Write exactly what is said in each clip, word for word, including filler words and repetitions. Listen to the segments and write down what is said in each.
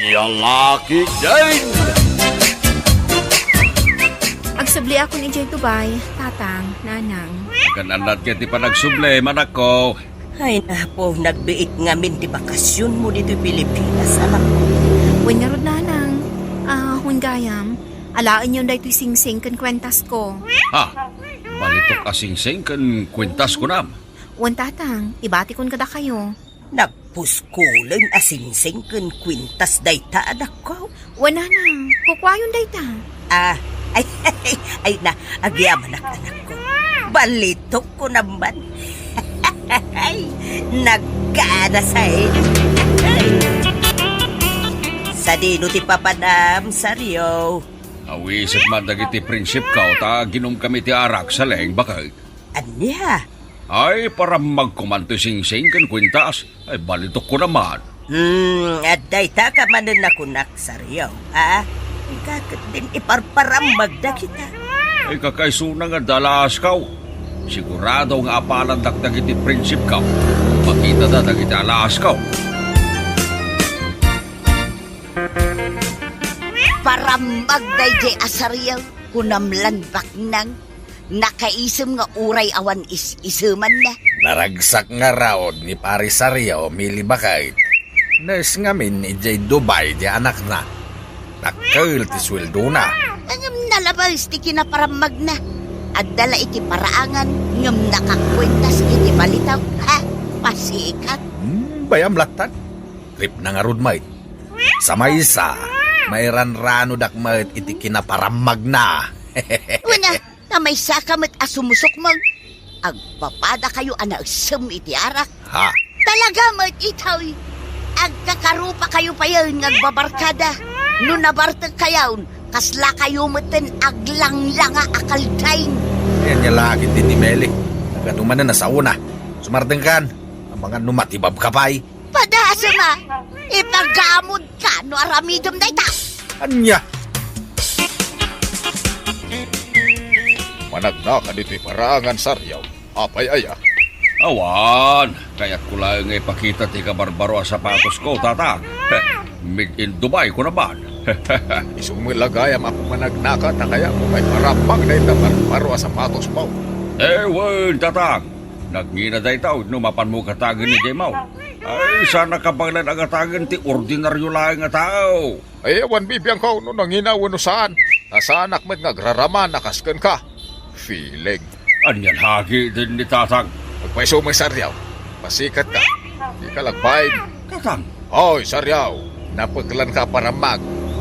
Lalaki din! Agsubliakon idiay Dubai, tatang, nanang. Kan-annat ket ti panagsubli, manakko. Ay, napo, nagbiit ngamin ti bakasionmo ditoy Pilipinas, anakko. Wen ngarud, nanang. Ah, wen gayam, alaenyon daytoy singsing ken kuentasko. Ha? Balitok a singsing ken kuentas kunam? Wen, tatang, ibatikon kadakayo. Nagpuskulen a singsing ken kuentas dayta, anakko. Wen, nanang, kukuayon dayta. Ah, ay, ay, ay na, agyamanak, anakko. Balitok kunam man. Ay, nagkadasay. Sadino ti papanam, Sario? Awisit man dagiti prinsipko ta aginom kami ti arak, saleng, baket. Ania? Ay, parammagko man ti singsing ken kuentas. Ay, balitok kunam man. Hmm, adda ka manen a kunak, Sario, a? Ika ket din iparparammag dagita. Ay, kakaisuna nga adda alaaskaw. Sigurado nga apalandak dagiti prinsipko. Makitada dagiti alaaskaw. Parammag daydiay a Sario, kunam lan baknang. Nakaisem nga uray awan is-isemanna. Naragsak ngarud ni Pari Sario, Mili, baket. Naes ngamin idiay Dubai ti anakna. Dakkel ti sueldona. Ngem nalabes ti kinaparammagna. Adda la iti paraangan, ngem nakakuentas iti balitok. Ha? Pasikat. Hmm, bayam lattan. Tripna ngarud met. Sa maysa, mairanranodak met iti kinaparammagna. Wen a, ta maysaka met a sumusukmeg. Agpapadakayo a naessem iti arak. Ha? Talaga met itoy. Agkakarupakayo payen nga agbabarkada. No nabartekkayon, kaslakayo metten aglanglanga a kaldain. Ania la ketdi ni Meli. Nagadu manen a saona. Sumartengkan. Amangan no matibabka pay. Padasem a, ipagamodka no aramidem dayta. Ania? Managnaka ditoy paraangan, Sario. Apay aya? Awan, kayatko laeng nga ipakita ti kabarbaro a sapatosko, tatang. Heh, made in Dubai, kunam man. Isu met la gayam a pumanagnaka ta kayatko nga iparammag dayta barbaro a sapatosmo. Eh, wen, tatang. Nagngina dayta wenno mapanmo katagen idiay maw? Ay, saanak a baelan a gatagen ti ordinario laeng a tao. Ay, awan bibiangko no nangina wenno saan. Ta saanak met nga agraraman a kas kenka. Feeling. Anian hagi din ni tatang? Agpayso met, Sario. Pasikatka. Dika lagbain. Tatang. Oy, Sario. Napeklanka a parammag.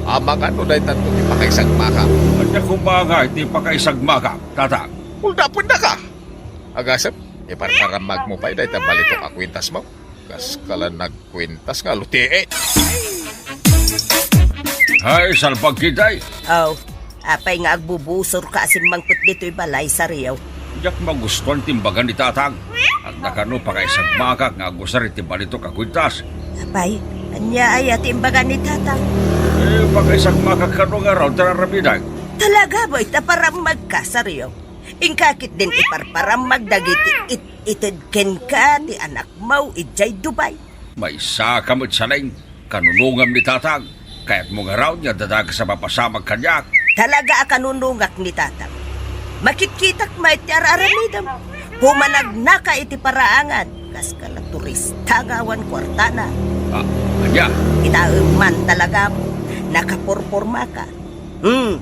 Amangan no dayta ti pakaisagmakak. Ania koma nga iti pakaisagmakak, tatang? Uldapendaka. Agasem, iparparammagmo pay dayta balitok a kuentasmo. Kaskala nagkuentas nga lutiit. Ay, salbag, Kiday. Aw, apay nga agbubusorka a simmangpet ditoy balay, Sario? Diak magustuan ti imbaga ni tatang. Adda kano pakaisagmakak nga agusar iti balitok a kuentas. Apay, ania aya ti imbaga ni tatang? Eh, pakaisagmakak kano nga raw ti aramidek. Talaga, boy, ta parammagka, Sario. Inka ketdin iparparammag dagiti it-ited kenka ti anakmo idiay Dubai. Maysaka met, Saleng, kanunongam ni tatang. Kayatmo ngarud nga adda dakes a mapasamak kaniak? Talaga a kanunongak ni tatang. Makitkitak met ti ar-aramidem. Pumanagnaka iti paraangan. Kaskala turista nga awan kuartana. Ah, ania? Kitaem man talaga, nakapurpormaka. Hmm.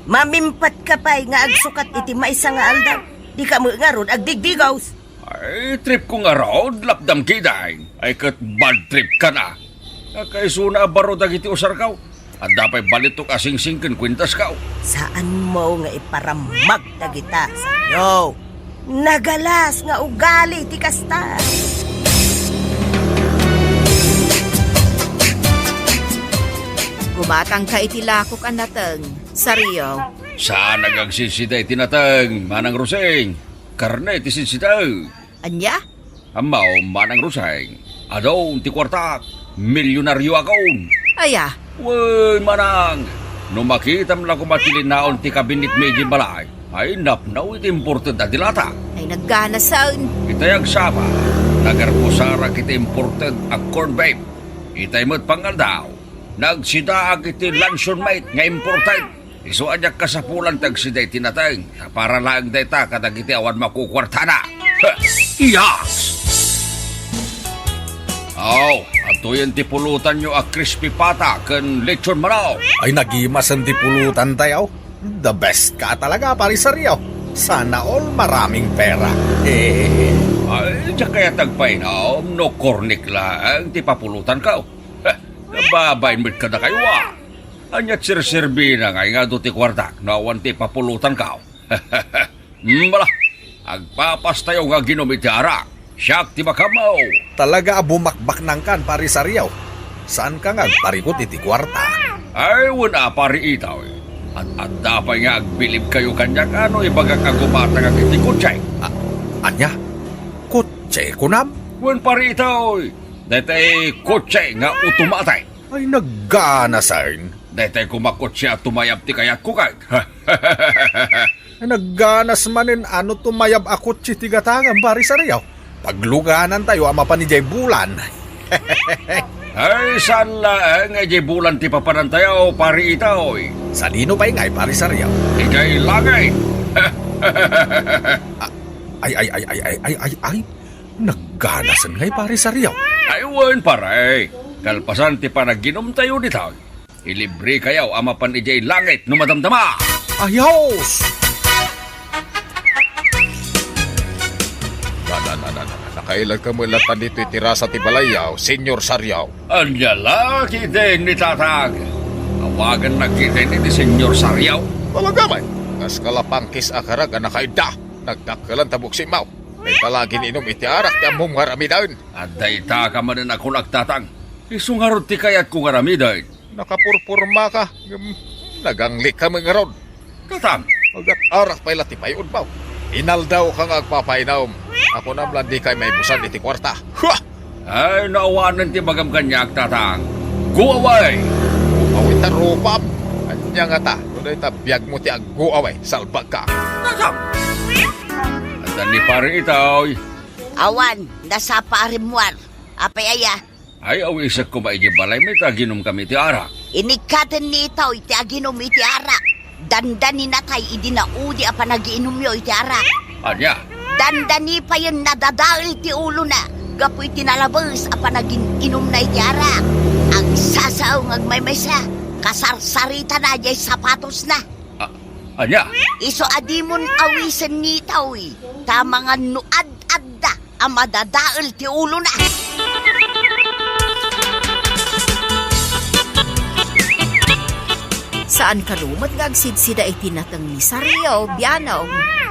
Mamimpat ka pay nga agsukat iti maysa nga aldaw. Dika met ngarud agdigdigos. Ay, trip ko ngarud, lapdam, Kiday. Ay, ket bad trip ka na. Nakaisuna a baro dagiti usarkaw. Adda pay balitok a singsing ken kuentaskaw. Saanmo nga iparammag dagita, Sario. Nagalas nga ugali ti kasta. Gumatangka iti lakok a nateng, Sario. Saan a agsisida iti nateng, Manang Roseng. Karne ti sidsida. Ania? Ammo, Manang Roseng. Adun ti kuartak. Milyonarioakon. Aya? Wen, Manang. No makitam la koma ti linaon ti kabinetmi idiay balay, ay napno iti imported a dilata. Ay, nagganasen. Itay agsapa, nagarpusarak iti imported a corn beef. Itay met pangaldaw. Nagsidaak iti luncheon meat nga imported. Isu a diak kasapulan ti agsida iti nateng. Para laeng dayta kadagiti awan makukuartana. Yes! Aw, adtoyen ti pulutanyo a crispy pata ken lechon manok. Ay, nagimasen ti pulutantayo. The best ka talaga, Pare Sario. Sana all maraming pera. Ay, diak kayat agpainum no kornik laeng ti papulutanko. Nababain met kadakayo a. Ania ti serserbina nga adu ti kuartak no awan ti papulutanko? Hmm, bala, agpapastayo nga aginum iti arak. Siak ti makammo. Talaga a bumakbaknangkan, Pare Sario. Saanka nga agparikut iti kuarta? Ay, wen a, Pare Itoy. Ad-adda pay nga agbilibkayo kaniak a no ibagak a gumatangak iti kotse. A-, ania? Kotse, kunam? Wen, Pare Itoy. Daytay kotse nga otomatik. Ay, nagganasen. Daytay koma kotse a tumayab ti kayatko ket. Nagganas manen a no tumayab a kotse ti gatangam, Pare Sario. Pagluganantayo a mapan idiay bulan. Ay, saan laeng nga idiay bulan ti papanantayo, Pare Itoy? Sadino pay ngay, Pare Sario? Idiay langit. A-, ay, ay, ay, ay, ay, ay, ay, ay. Nagganasen ngay, Pare Sario. Ay, wen, pare. Kalpasan ti panaginumtayo dita, ilibrekayo a mapan idiay langit no madamdama. Ayos! Na, na, na, na, na, nakailan ka met latta ditoy terasa ti balayyo, Senyor Sario? Ania la ketdin ni Tatang. Awagannak ketdin iti Senyor Sario. Talaga met. Kas kalapangkis a karag a nakaidda. Nagdakkelan ta buksimmo. Dayta la gin-inum iti arak ti ammom nga aramiden. Adda ita ka manen a kunak, Tatang. Isu ngarud ti kayatko nga aramiden. Nakapurpormaka, ngem naganglikka met ngarud. Tatang! Agat-arak pay la ti pay-onmo. Inaldawka nga agpapainum. Kunam la dika maibusan iti kuarta. Hua! Ay, no awanen ti ibagam kaniak, Tatang. Go away! Go away ta rupam! Ania ngata, no dayta biagmo ti aggo away, salbagka. Tatang! Adda ni Pare Itoy. Awan, nasapa a rimmuar. Apay aya? Ay, awisek koma idiay balaymi ta aginumkami iti arak. Inikkaten ni Itoy ti aginum iti arak. Dandani natay idi naudi a panagiinumyo iti arak. Ania? Dandani payen nadadael ti ulona gapu iti nalabes a panagin-inumna iti arak. Agsasao nga agmaymaysa, kasarsaritana diay sapatosna. A-, ania? Isu a dimon awisen ni Itoy, ta mangan no ad-adda a madadael ti ulona. Saan kano met nga agsidsida iti nateng ni Sario, bianong?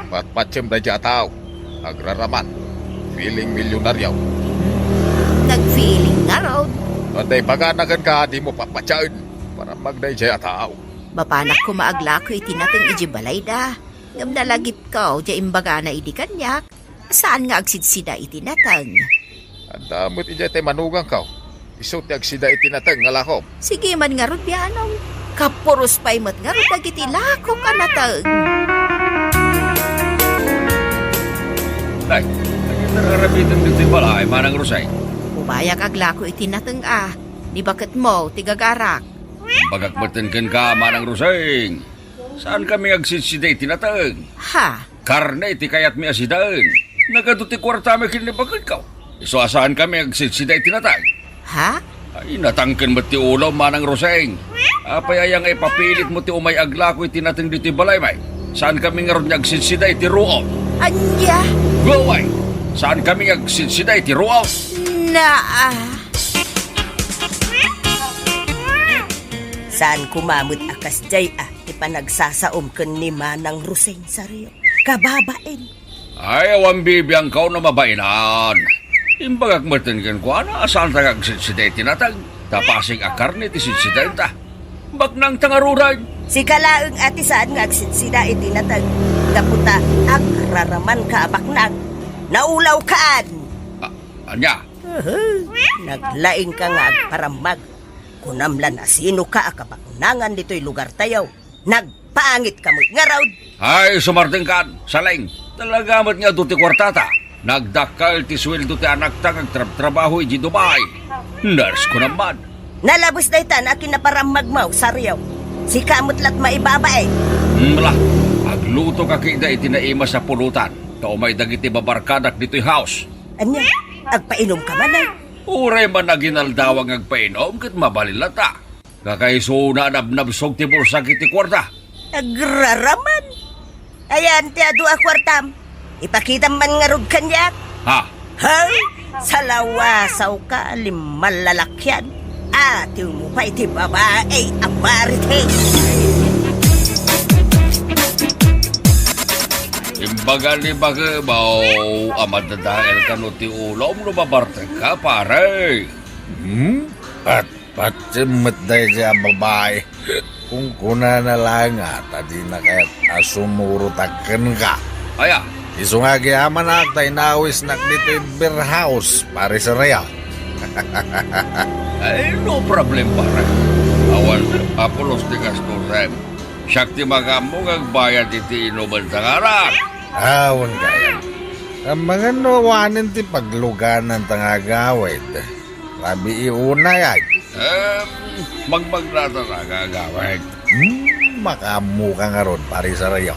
Patpatiem daydiay a tao. Agraraman. Feeling milyonaryo. Nag-feeling ngarud. Adda ibagana kenka, dimo patpatiaen. Parammag daydiay a tao. Mapanak koma aglako iti nateng idiay balayda. Ngem nalagipko diay imbagana idi kaniak. Saan nga agsidsida iti nateng? Adda met idiay tay manugangko. Isu ti agsida iti nateng nga lakom. Sige man ngarud, bianong. Kapuros pay met ngarud dagiti lakok a nateng. Nay, ania ti ar-aramidem ditoy balay, Manang Roseng? Umayak aglako iti nateng a. Ni baketmo ti gagarak. Imbagak metten kenka, Manang Roseng. Saankami nga agsidsida iti nateng. Ha? Karne ti kayatmi a sidaen. Nagadu ti kuartami ken ni baketko. Isu a saankami nga agsidsida iti nateng. Ha? Ay, natangken met ti ulom, Manang Roseng. Apay aya nga ipapilitmo ti umay aglako iti nateng ditoy balaymi? Saankami ngarud nga agsidsida iti ruot. Ania? Go away! Saankami nga agsidsida iti ruot. Naa. Saan koma met a kasdiay a ti panagsasaom ken ni Manang Roseng, Sario. Kababain. Ay, awan bibiangko no mabainan. Imbagak metten kenkuana a saanta nga agsidsida iti nateng, ta pasig a karne ti sidsidaenta. Baknangta ngaruden. Sika laeng a ti saan nga agsidsida iti nateng, gapu ta agraramanka a baknang. Naulawkaan! A-, ania? Naglaingka nga agparammag. Kunam la no sinoka a kabaknangan ditoy lugartayo. Nagpangitka met ngarud. Ay, sumardengkan, Saleng. Talaga met nga adu ti kuartata. Nagdakkel ti sueldo ti anakta nga agtrabtrabaho idiay Dubai. Nurse ko naman. Nalabes daytan a kinaparammagmo, Sario. Sika met la't maibabain. Mla, agluto ka kida iti naimas a pulutan, ta umay dagiti babarkadak ditoy house. Ania, agpainom ka man, ay? Uray man aginaldawa nga agpainom ket mabalin latta. Kakaisuna a nabnabsog ti bulsak iti kuarta. Agraraman. Ayan ti adu a kuartam. Ipakitam man ngarud kaniak. Ha? Ha? Salawasawka, limmalalakian. Atiwmo pay ti babai a marites. Imbaga ni Bakebaw a madadael kano ti ulom no mabartek ka, pare. Hmm? At Patiem met daydiay a babai. Kunkunana la nga ta dina kayat a sumurotak kenka. Aya? Isu nga agyamanak ta inawisnak ditoy beer house, Pare Sereo. Ay, no problem, pare. Awan, apulos ti gastusen. Siak ti makaammo nga agbayad iti inumen ta ngaran. Awan kaya. Amangan no awanen ti pagluganan ta nga agawid. Rabii unay, ay. Em, magmagnatan a gagawid. Hmm, makaammoka ngarud, Pare Sereo.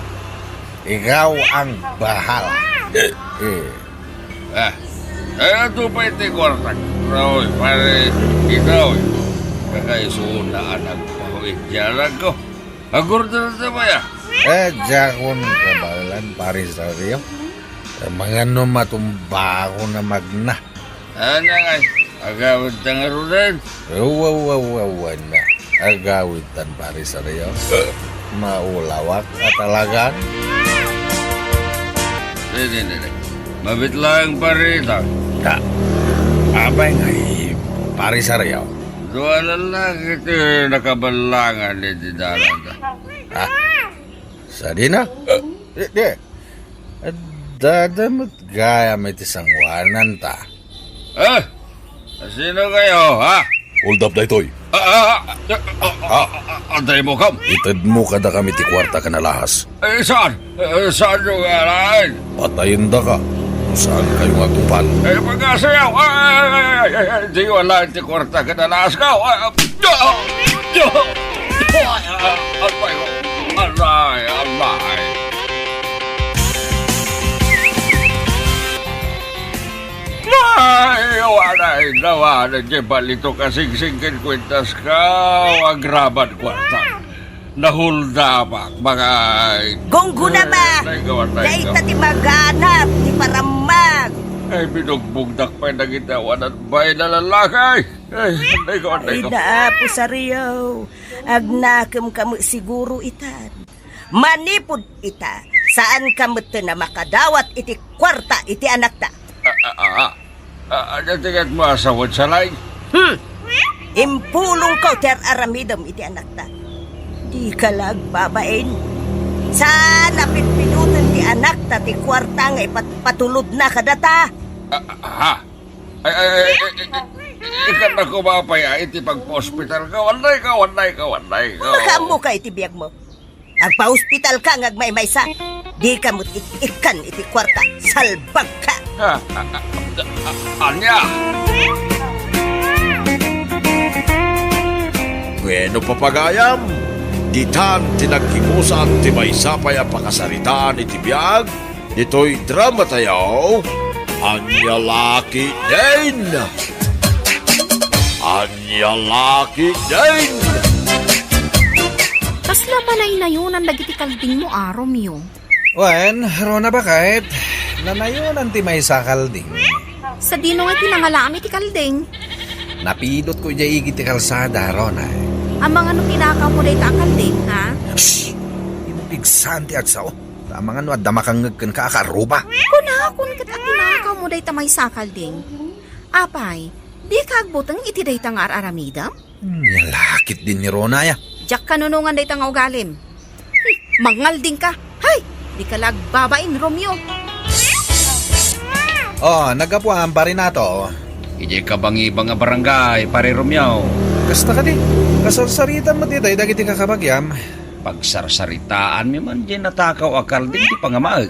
Ikaw ang bahala. Eh. Ah, eh, adu pay ti kuartak. Raoy, pare, ikaw. Kakaisuna a nagpahuit ti anak ko. Agurda na ta pay, ah. Eh, diakon kabaelan, Pare Sereo. Amangan no matumbaakon a magna. Ania ngay, agawidta ngaruden? Awa, awa, awa, awa na. Agawidtan, Pare Sereo. Maulawak a talagan. Didi, didi. Mabit lang, pare, ita. Ta, apay ngay, Pare Sereo? Dua lalaki ti nakaballangan iti dalan ta. Ah, sadina? Di, di. Addada met gayam iti sangoanan ta. Eh? Sino kayo, ha? Hold up daytoy. Ah, ah, ah, ah, ah, ah, ah, antay mo, kam? Itedmo kadakami ti kuarta ken alahas. Eh, saan? Eh, saan yung alain? Patayendaka no saan kayo nga agtungpal. Eh, pagkasayaw! Ay, ay, ay, ay, ay, ay, di wala ti kuarta ken alahas ko. Ay, ah, ah, ah, ah, ay, ah, aray, aray. Ay, awan, ay, nawan, di balito kasingsing ken kuentas ka, agraman kuarta. Nahuldapak, mga ay. Gungguna ba? Ay, nawan, ay, dayta ti maganap, ti parammag. Ay, binugbugdak pay dagiti awan a bain a lalaki. Ay, ay, nawan, ay, ay, Apo Sario, agnakem ka met siguro itan. Manipud ita, saan ka metten a makadawat iti kuarta iti anakta. Ah, ah, ah, ah. Ah, ania ti kayatmo a sawen, Salay? Hmm. Impulongko ti ar-aramidem iti anakta. Dika la agbabain. Saan a pitpidoten ti anakta ti kuarta nga ipatpatulodna kadata. Ah, ah, ah. Ay, ay, ay, ay, ay, ay, ikan na kumapay, ah, iti pagpa-hospital ka. Wanday ka, wanday ka, wanday ka. Makaammo ka iti biagmo. Agpa-hospital ka nga agmaymaysa. Di ka met ik-ikkan iti kuarta. Salbag ka. Ah, ah, ah, ah, ania? Bueno, papagayam, ditan ti nagkibusan ti maysa pay a pakasaritaan iti biag ditoy drama tayo. Ania la ketdin? Ania la ketdin? Kasla manaynayonan dagiti kaldingmo a, Romeo? Wen, Rona, baket, nanayonan ti maysa a kalding. Sadino nga ti nangalaam iti kalding? Napidotko idiay igid ti kalsada, Rona. Amangan no tinakawmo dayta a kalding, ha? Shh! Dimo pigsaan ti agsao. Ta amangan no adda makangngeg kenka a kaarruba. Kunakon ket a tinakawmo dayta maysa a kalding. Apay, dika agbuteng iti dayta nga ar-aramidem? Hmm, ania la ketdin ni Rona, aya. Diak kanunongan dayta nga ugalim. Hmm, mangalding ka. Hay! Dika la agbabain, Romeo. Oh, naggapuam, Pare Nato. Idiay kabangibang a barangay, Pare Romeo. Kasta kadi, kasarsaritam met itay dagiti kakabagiam. Pagsarsaritaanmi man diay natakaw a kalding ti pangamaek.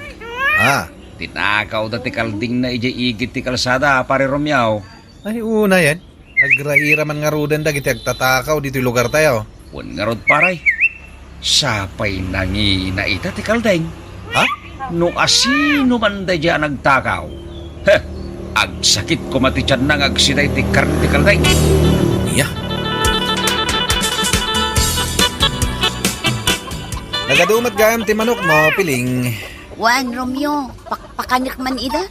Ah. Tinakawda ti kaldingna idiay igid ti kalsada, Pare Romeo. Ay, unayen. Agraira man ngaruden dagiti agtatakaw ditoy lugartayo. Wen ngarud, pare, sapay nangina ita ti kalding. Ha? No asino man daydiay a nagtakaw, heh, agsakit koma ti tianna nga agsida iti karne ti kalding. Ania? Nagadu met gayam ti manokmo, Piling. Wen, Romeo, pakpakanek man ida.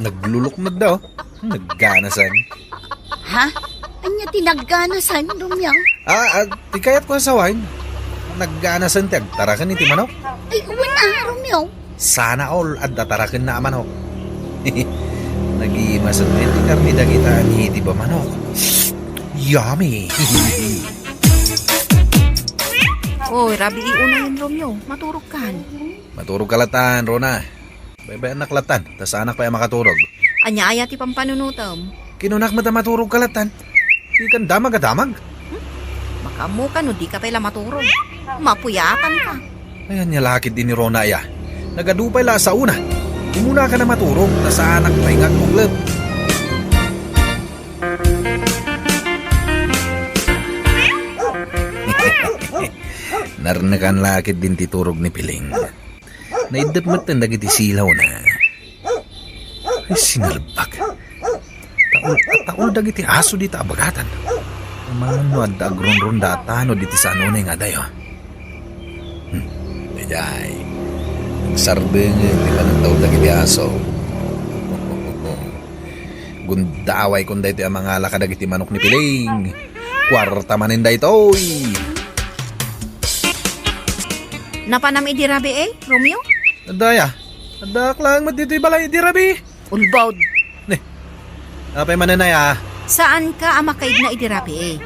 Naglulukmagda, oh. Nagganasan. Ha? Ania ti nagganasan, Romeo? Ah, ah, ti kayatko a sawen, nagganasan ti agtaraken iti manok. Ay, wen a, Romeo. Sana all adda tarakenna a manok. Nagimasen ti karne dagita a native a manok. Yummy! Oy, rabii unayen, Romeo. Maturogkan. Maturogka latan, Rona. Baybay-annak latan, ta saanak pay a makaturog. Ania aya ti pampanunotem? Kinunak met a maturogka latan. Dikan damag a damag. Hmm? Makaammoka no dika pay la maturog. Mapuyatanka. Ay, ania la ketdi ni Rona aya. Nagadu pay la a saona. Umunaka a maturog, ta saanak pay nga agkuglep. Narnekan la ketdin ti turog ni Piling. Naiddep metten dagiti silawna. Ay, sinalbag. Taul, taul dagiti aso dita a bagatan. Amangan no adda agrungrunda a tanod iti saan unay nga adayo. Hmm, idiay. Nagsardengeng ti panagtaul dagiti aso. Gundaway kon daytoy a mangala kadagiti manok ni Piling. Kuarta manen daytoy. Napanam idi rabii, Romeo? Adda aya. Addaak laeng met ditoy balay idi rabii. Ulbod. Ne. Apay manen aya? Saanka a makaidna idi rabii.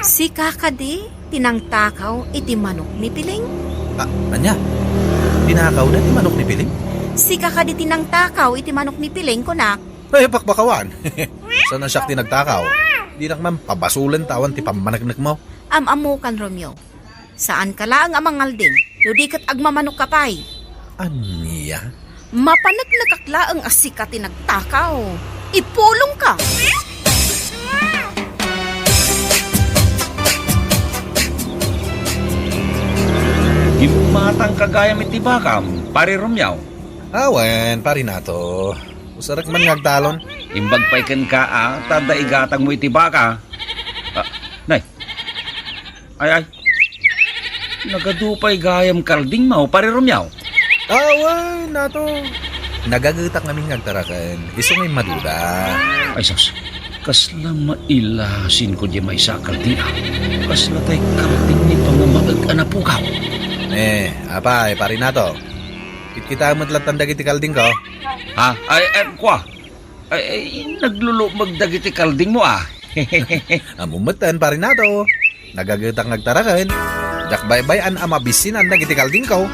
Sika kadi ti nangtakaw iti manok ni Piling? Ah, ania? Tinakawda ti manok ni Piling? Sika kadi ti nangtakaw iti manok ni Piling, kunak? Ay, pakpakawan. Saan a siak ti nagtakaw? Dinak man pabasolen ta awan ti pammaneknekmo. Am-ammokan, Romeo. Saanka laeng a mangalding, no di ket agmamanokka pay. Ania? Mapaneknekak laeng a sika ti nagtakaw. Ipulongka! Immatangka gayam iti bakam, Pare Romeo. Awen, Pare Nato. Usarek man nga agtalon. Imbag pay kenka, a, ta adda igatangmo iti baka. Ah, nay. Ay, ay. Nagadu pay gayam kaldingmo, Pare Romeo. Awen, Nato. Nagagetak ngamin nga agtaraken. Isu nga immaduda. Ay, sus. Kasla mailasinko diay maysa a kalding, a. Kasla tay kalding ni pamamaeg a napukaw. Eh, apay, Pare Nato. Kitkitaem met lattan dagiti kaldingko. Ha? Ay, em, kua. Ay, ay, naglulukmeg dagiti kaldingmo, a. Ammom metten, Pare Nato. Nagagetak nga agtaraken. Diak baybay-an a mabisinan dagiti kaldingko.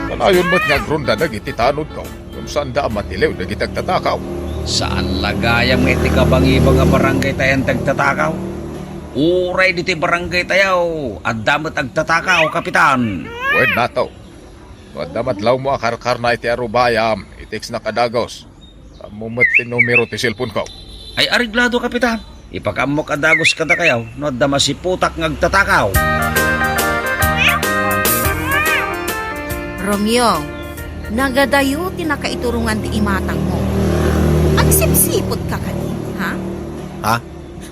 Kanayon met nga agrunda dagiti tanodko, ngem saanda a matiliw dagiti agtatakaw. Saan la gayam nga iti kabangibang a barangay tayo ti agtatakaw. Uray ditoy barangay tayo, adda met agtatakaw, Kapitan. Wen, Nato. No adda madlawmo a karkarna iti arubayam, i-textnak a dagus. Ammom met ti numero ti cellphone-ko. Ay, areglado, Kapitan. Ipakaammok a dagus kadakayo no adda masiputak nga agtatakaw. Romeo, nagadayo ti nakaiturongan ti imatangmo. Agsipsiputka kadi, ha? Ha?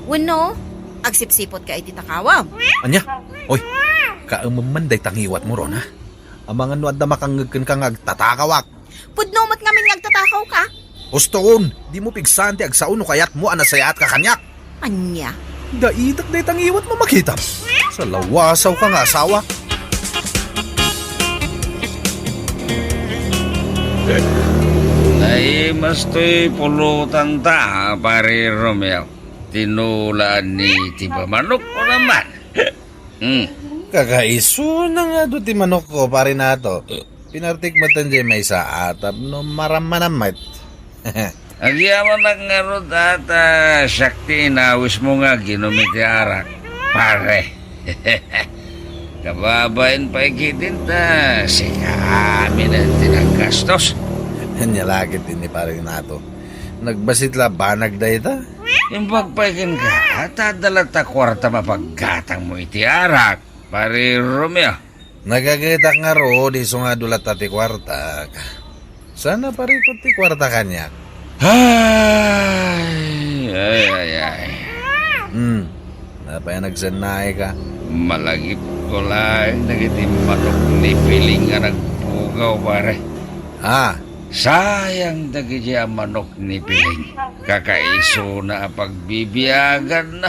Wenno, agsipsiputka iti takawam? Ania? Oy, kaemem man dayta ngiwatmo, Rona. Amangan no adda makangngeg kenka nga agtatakawak. Pudno met ngamin nga agtatakawka? Husto, dimo pigsaan ti agsao no kayatmo a nasayaatka kaniak. Ania? Daidak dayta ngiwatmo, makitam. Salawasawka nga asawa. Naimas toy pulotanta, Pare Romeo. Tinulaan ni ti pamanok ko naman. Hmm. Kakaisuna nga adu ti manokko, Pare Nato. Pinartik met diay maysa a tapno marammanam met. Agyamanak ngarud a ta siak ti inawismo nga aginum iti arak, pare. Kababain pay ketdin ta sika amin ti naggastos. Ania la ketdin ni Pare Nato. Nagbassit la banag dayta? Imbag pay kenka, ta adda latta kuarta mapaggatangmo iti arak, Pari Romeo. Nagagetak ngarud, isu nga adu latta ti kuartak. Saan a parikut ti kuarta kaniak? Ay, ay, ay, ay. Hmm. Apay a nagsennaayka? Malagipko laeng dagiti manok ni Piling a nagpukaw, pare. Ha? Sayang dagiti a manok ni Piling. Kakaisuna a pagbibiaganna.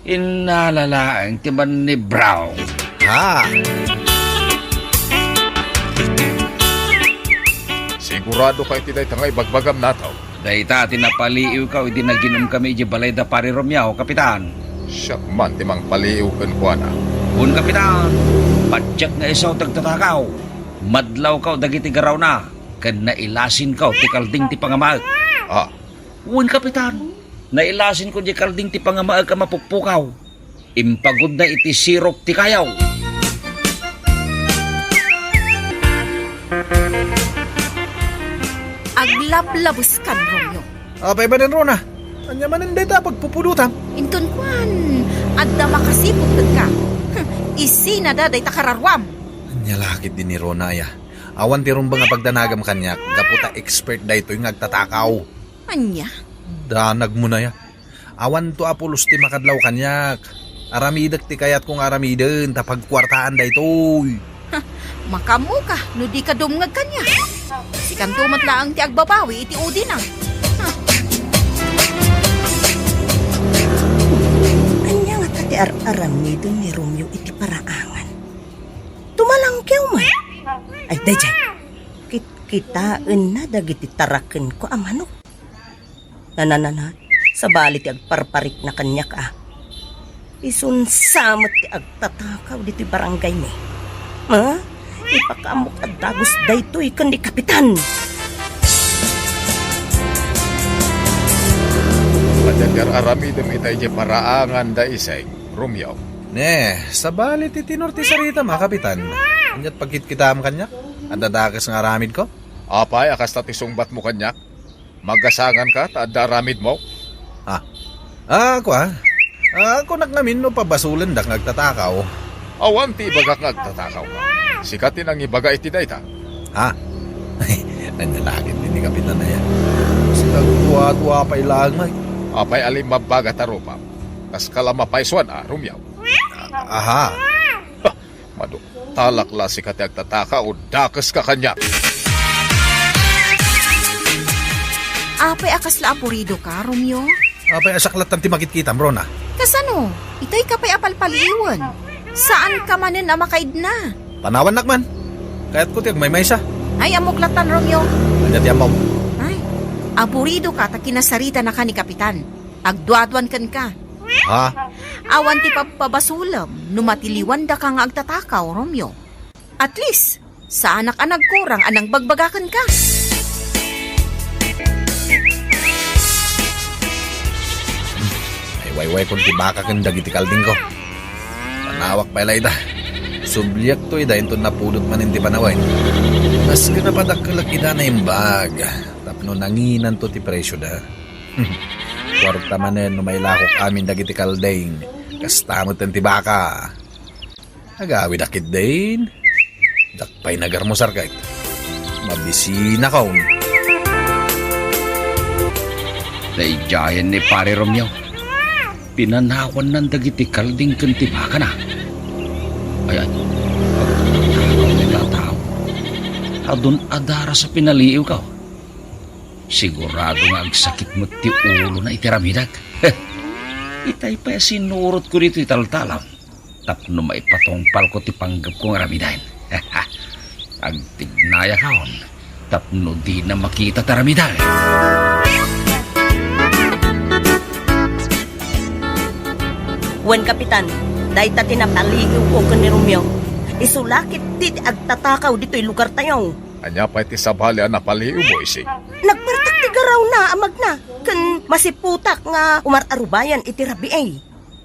Innala laeng ti mannibraw. Ha? Sigurado ka iti dayta nga ibagbagam, Nataw? Dayta ti napaliiwko idi naginumkami idiay balay da Pari Romeo, Kapitan. Siak man ti mangpaliiw kenkuana. Wen, Kapitan, patiek nga isu ti agtatakaw. Madlawko dagiti garawna, ken nailasinko ti kalding ti pangamaek. Ah. Wen, Kapitan, nailasinko diay kalding ti pangamaek a mapukpukaw. Impagudna iti sirok ti kayaw. Aglablabeskan, Romeo. Apay manen, Rona? Ania manen dayta a pagpupudotam? Inton kuan, adda makasiput kenka. Hm, isinada dayta kararuam. Ania la ketdi ni Rona aya? Awan ti rumbeng a pagdanagam kaniak, gapu ta expert daytoy nga agtatakaw. Ania? Danagmo na ya. Awanto a pulos ti makadlaw kaniak. Aramidek ti kayatko nga aramiden ta pagkuartaan daytoy. Ha, makaammoka no dika dumngeg kaniak. Sikanto met laeng ti agbabawi iti udina. Ha. Ania ngata ti ar-aramiden ni Romeo iti paraangan? Tumalangkew man. Ay, daydiay. Kitkitaenna dagiti tarakenko a manok. Nananana, sabali ti agparparikna kaniak a. Isunsa met ti agtatakaw ditoy barangay mi. Ha? Ipakaammok a dagus daytoy ken ni Kapitan. Ania ti ar-aramidem ita idiay paraangan da Iseng, Romeo? Ne, sabali ti tenor ti saritam a, Kapitan. Aniat pagkitkitaam kaniak? Adda dakes nga aramidko? Apay a kasta ti sungbatmo kaniak? Magasanganka ta adda aramidmo? Ah. Ah, kua? Ah, kunak ngamin no pabasolendak nga agtatakaw. Awan ti ibagak nga agtatakaw. Sika ti nangibaga iti dayta. Ha? Ania la ketdi ni Kapitan aya? Sika duadua pay laeng met. Apay a limmabbaga ta rupam? Kaskala mapaysuan a, Romeo? Aha. Maduktalak la sika ti agtatakaw, dakeska kaniak. Apay a kasla apuridoka, Romeo? Apay a siak lattan ti makitkitam, Rona? Kasano? Itay ka pay a palpaliiwen. Saanka manen a makaidna. Panawannak man. Kayatko ti agmaymaysa. Ay, ammok lattan, Romeo. Ania ti ammom? Ay, apuridoka ta kinasaritanaka ni Kapitan. Agduaduan kenka. Ha? Awan ti pabpabasolem no matiliwandaka nga agtatakaw, Romeo. At least, saanak a nagkurang a nangbagbagakenka. Ay, waywaykon ti baka ken dagiti kaldingko. Panawak pay la ida. Subliakto ida inton napudot manen ti panawen. Maski napadakkelek ida naimbag, tapno nanginanto ti presioda. Kuarta manen no mailakok amin dagiti kalding. Kasta met ti baka. Agawidak ketdin. Diak pay nagarmusar ket. Mabisinakon. Daydiayen ni Pare Romeo. Pinanawannan dagiti kalding ken ti bakana. Ay, ay. Agtatakaw ti tattao. Adun a daras a pinaliiwko. Sigurado nga agsakit met ti ulona iti aramidek. Itay pay a sinurotko ditoy taltalam tapno maipatungpalko ti panggepko nga aramiden. Agtignayakon tapno dina makita ti aramiden. Wen, Kapitan, dayta ti napaliiwko ken ni Romeo. Isu la ketdi ti agtatakaw ditoy lugartayo. Ania pay ti sabali a napaliiwmo, Ising? Nagpartak ti garawna a magna, ken masiputak nga umar-arubayan iti rabii.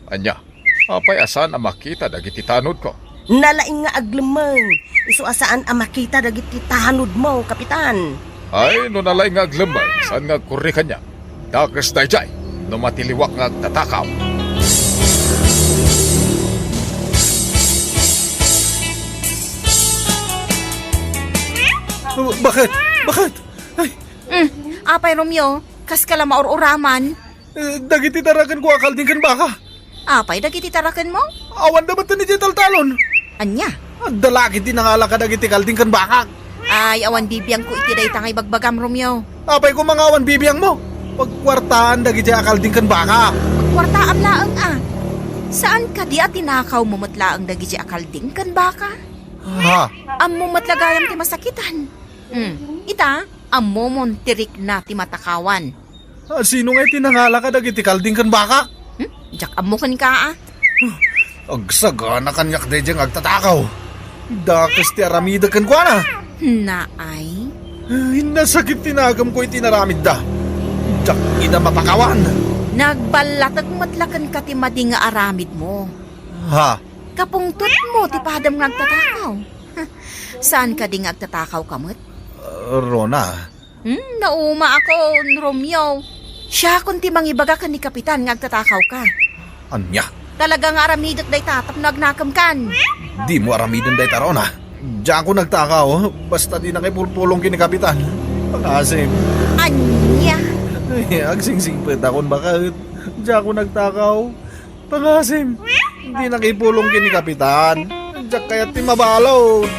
Ania? Apay a saan a makita dagiti tanodko? Nalaing nga aglemmeng. Isu a saan a makita dagiti tanodmo, Kapitan. Ay, no nalaing nga aglemmeng, saan nga agkurri kaniak? Dakes daydiay no matiliwak nga agtatakaw. Baket? Baket? Ay. Mm, apay, Romeo, kas ka la maur-uraman? Eh, dagiti tarakenko a kalding ken baka. Apay dagiti tarakenmo? Awanda met idiay taltalon. Ania? Adda la ketdi nangala kadagiti kalding ken bakak. Ay, awan bibiangko iti dayta nga ibagbagam, Romeo. Apay koma nga awan bibiangmo? Pagkuartaan dagiti a kalding ken baka. Pagkuartaam laeng a. Saan kadi a tinakawmo met laeng dagiti a kalding ken baka? Ha? Ammo met la gayam ti masakitan. Hmm, ita, ammomon ti rikna ti matakawan. Ah, sino nga iti nangala kadagiti kalding ken bakak? Hmm? Diak ammo kenka, a. Agsagana kaniak daydiay nga agtatakaw. Dakes ti aramidek kenkuana. Naay? Ay, nasakit ti nagamko iti inaramidda. Diak ida mapakawan. Nagballatek met la kenka ti madi nga aramidmo. Ha? Kapungtotmo ti padam nga agtatakaw. Saan kadi nga agtatakaw ka met? Ah, Rona. Hmm, naumaakon, Romeo. Siakon ti mangibaga ken ni Kapitan nga agtatakaw ka. Ania? Talaga nga aramidek dayta tapno agnakem kan. Dimo aramiden dayta, Rona. Diakon agtakaw, basta di nakipulpulong ken ni Kapitan. Pangasim. Ania? Ay, agsingsingpetakon baket. Diakon agtakaw. Pangasim, di nakipulong ken ni Kapitan. Diak kayat ti mabalud.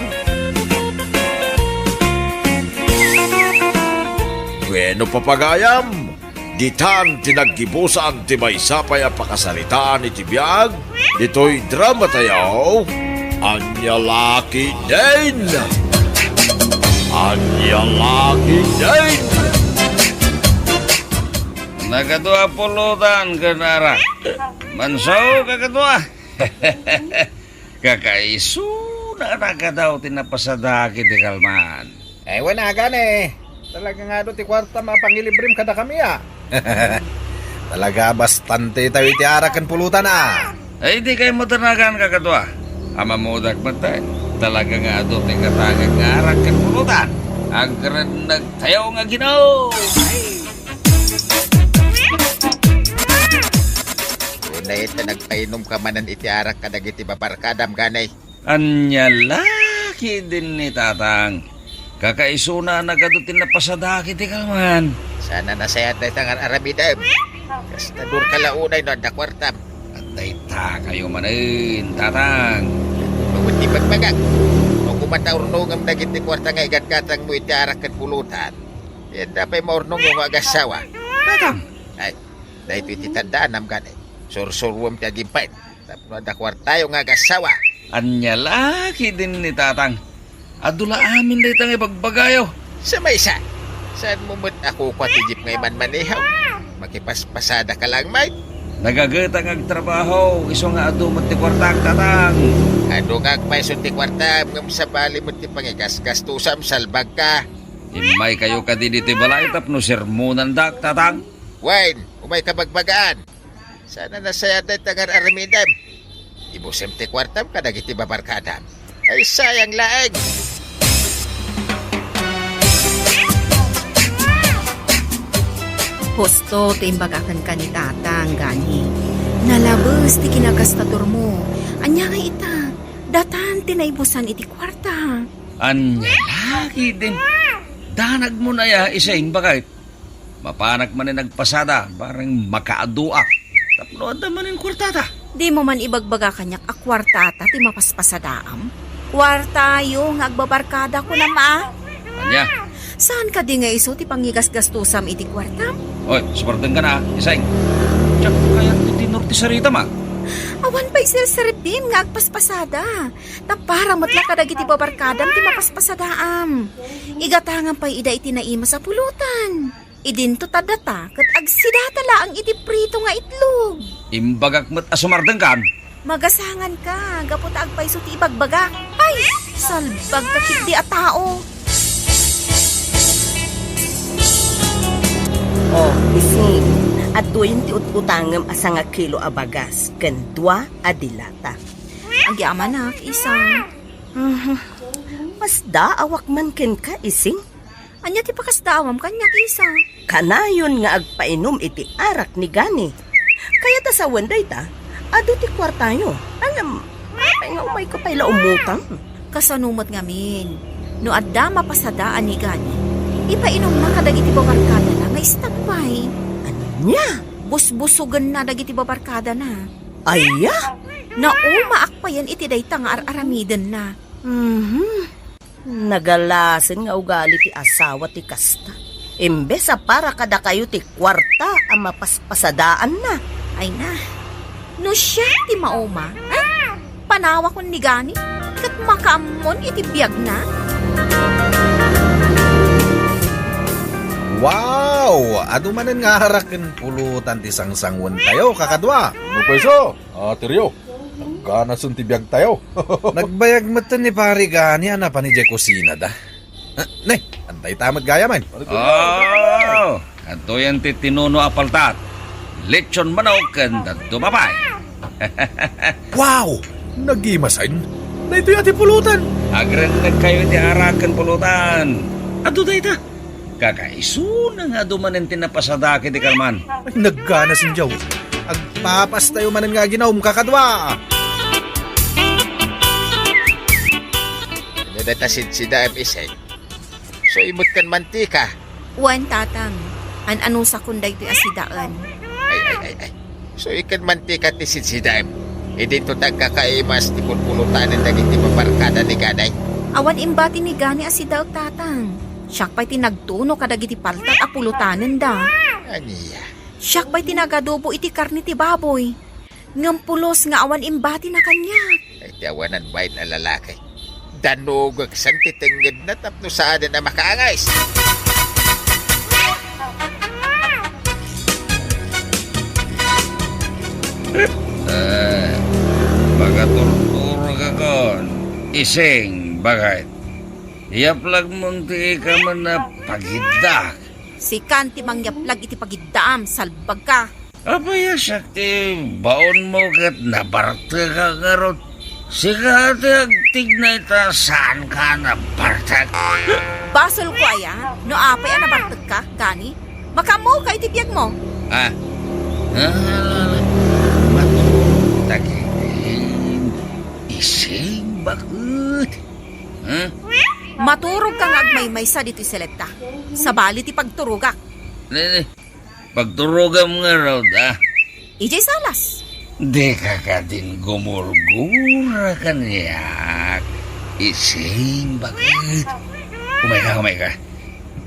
Wenno, papagayam, ditan ti naggibusan ti maysa pay a pakasaritaan iti biag ditoy dramatayo, Ania La Ketdin! Ania La Ketdin! Nagadu a pulutan ken arak. Mansaw, kakadua. Kakaisuna a nagadu ti napasada iti kalman. Ay, wen a gani. Talaga nga adu ti kuartam a pangilibrem kadakami, a. Talaga bastante tayo iti arak ken pulutan, a. Ay, di kay matanagan, kakadua. Amamudak met, talaga nga adu ti katangek nga arak ken pulutan. Agrenneg tayo nga Ginoo. Ay. Unay ta nagpainumka manen iti arak kadagiti babarkadam, gani. Ania La Ketdin ni Tatang. Kakaisuna a nagadu ti napasada iti kalman. Saan a nasayaat dayta nga ar-aramidem. Kasta durka la unay no adda kuartam. Adda ita kayo manen, Tatang. Magut ti bagbagak. No kumata urnongem dagiti kuarta nga igatgatangmo iti arak ken pulutan. Adda pay maurnongyo nga agassawa. Tatang! Ay, daytoy ti taddaanam, gani. Sursuruem ti agimpay. Tapno adda kuartayo nga agassawa. Ania La Ketdin ni Tatang. Adu la amin dayta nga ibagbagayo. Sa maysa, saanmo met a kukua ti jeep nga imanmaneho? Makipaspasada ka lang, mate. Nagageta nga agtrabaho, isu nga adu met ti kuartak, Tatang. Adu nga agpayso ti kuartam, ngem sabali met ti pangigasgastusam, salbagka. Immay kayo kadi ditoy balay tapno sermonandak, Tatang. Wen, umayka bagbagaan. Saan a nasayaat dayta nga ar-aramidem. Ibusem ti kuartam kadagiti babarkadam. Ay, sayang laeng. Husto ti imbaga kenka ni Tatang, gani. Nalabes ti kinagastatormo. Ania nga ita, datan ti naibusan iti kuarta. Ania La Ketdin? Danagmo aya, Ising, baket? Mapanak manen agpasada, bareng makaaduak. Tapno adda manen kuartata. Dimo man ibagbaga kaniak a kuartata ti mapaspasadaam? Kuartayo nga agbabarkada, kunam a? Ania? Saan kadi nga isu ti pangigasgastusam iti kuartam? Oy, sumardenka na, Ising. Diak kayat ti tenor ti saritam, a. Awan pay serserbim nga agpaspasada. Ta para met la kadagiti babarkadam ti mapaspasadaam. Igatangam pay ida iti naimas a pulutan. Idinto ta data ket agsidata laeng iti prito nga itlog. Imbagak met a sumardengkan. Magasanganka, gapu ta agpayso ti ibagbagak. Ay, salbagka ketdi a tao. Oh, Ising, adtoyen ti ut-utangem a sangakilo a bagas ken dua a dilata. Agyamanak, Ising. Mhm. Masdaawak man kenka, Ising. Ania ti pakasdaawam kaniak, Isa? Kanayon nga agpainum iti arak ni Gani. Kayat a sawen dayta, adu ti kuartayo. Ngem, apay nga umayka pay la umutang? Kasano met ngamin, no adda mapasadaan ni Gani, ipainumna kadagiti babarkadana nga istambay. Ania? Busbusogenna dagiti babarkadana. Aya? Naumaak payen iti dayta nga ar-aramidenna. Mhm. Nagalasen nga ugali ti asawa ti kasta. Imbes a para kadakayo ti kuarta a mapaspasadaanna. Ay na, no siak ti mauma, eh? Panawakon ni Gani, ket makaammon iti biagna. Wow! Adu manen nga arak ken pulutan ti sangsanguentayo, kakadua. Ano pa iso? Ah, Teryo, nagganasen ti biagtayo. Nagbayag metten ni Pari Gani a napan idiay kusinada. Ah, ne, anta ita met gayam. Oh, adtoyen ti tinuno a paltat. Lechon manok ken daduma pay. Wow! Nagimasen. Daytoy a ti pulutan. Agrennegkayo iti arak ken pulutan. Adu dayta. Kakaisuna nga adu manen ti napasadak iti kalman. Ay, nagganasen diaw. Agpapastayo manen nga aginaum, kakadua. Ania dayta sidsidaem, Iseng? So, imut ken mantika? Wen, Tatang. An-anusakon daytoy a sidaen. Ay, ay, ay, ay. So, iken mantika ti sidsidaem. Idinto ta agkakaimas ti pulpulutanen dagiti babarkada ni Gani. Awan imbati ni Gani a sidaek, Tatang. Siak pay ti nagtuno kadagiti paltat a pulutanenda. Ania? Siak pay ti nagadobo iti karne ti baboy. Ngem pulos nga awan imbatina kaniak. Ay, ti awanan bain a lalaki. Danugeksen ti tengngedna tapno saanen a makaangis. Eh, makaturturogakon, Ising, baket. Yaplagmon ti ikaman a pagiddak. Sikan ti mangyaplag iti pagiddaam, salbagka. Apay a siak ti baonmo ket nabartekak ngarud? Sika ti agtignay ta saanka a nabartek. Basolko aya, no apay a nabartekka, Gani? Makaammoka iti biagmo. Ah? Ah, maturog ta ketdin, Ising, baket. Huh? Maturogka nga agmaymaysa ditoy seletta. Sabali ti pagturogak. Ne, ne. Pagturogam ngarud, ah. Idiay salas. Dika kadin gumurgura kaniak, Ising, baket. Umayka, umayka.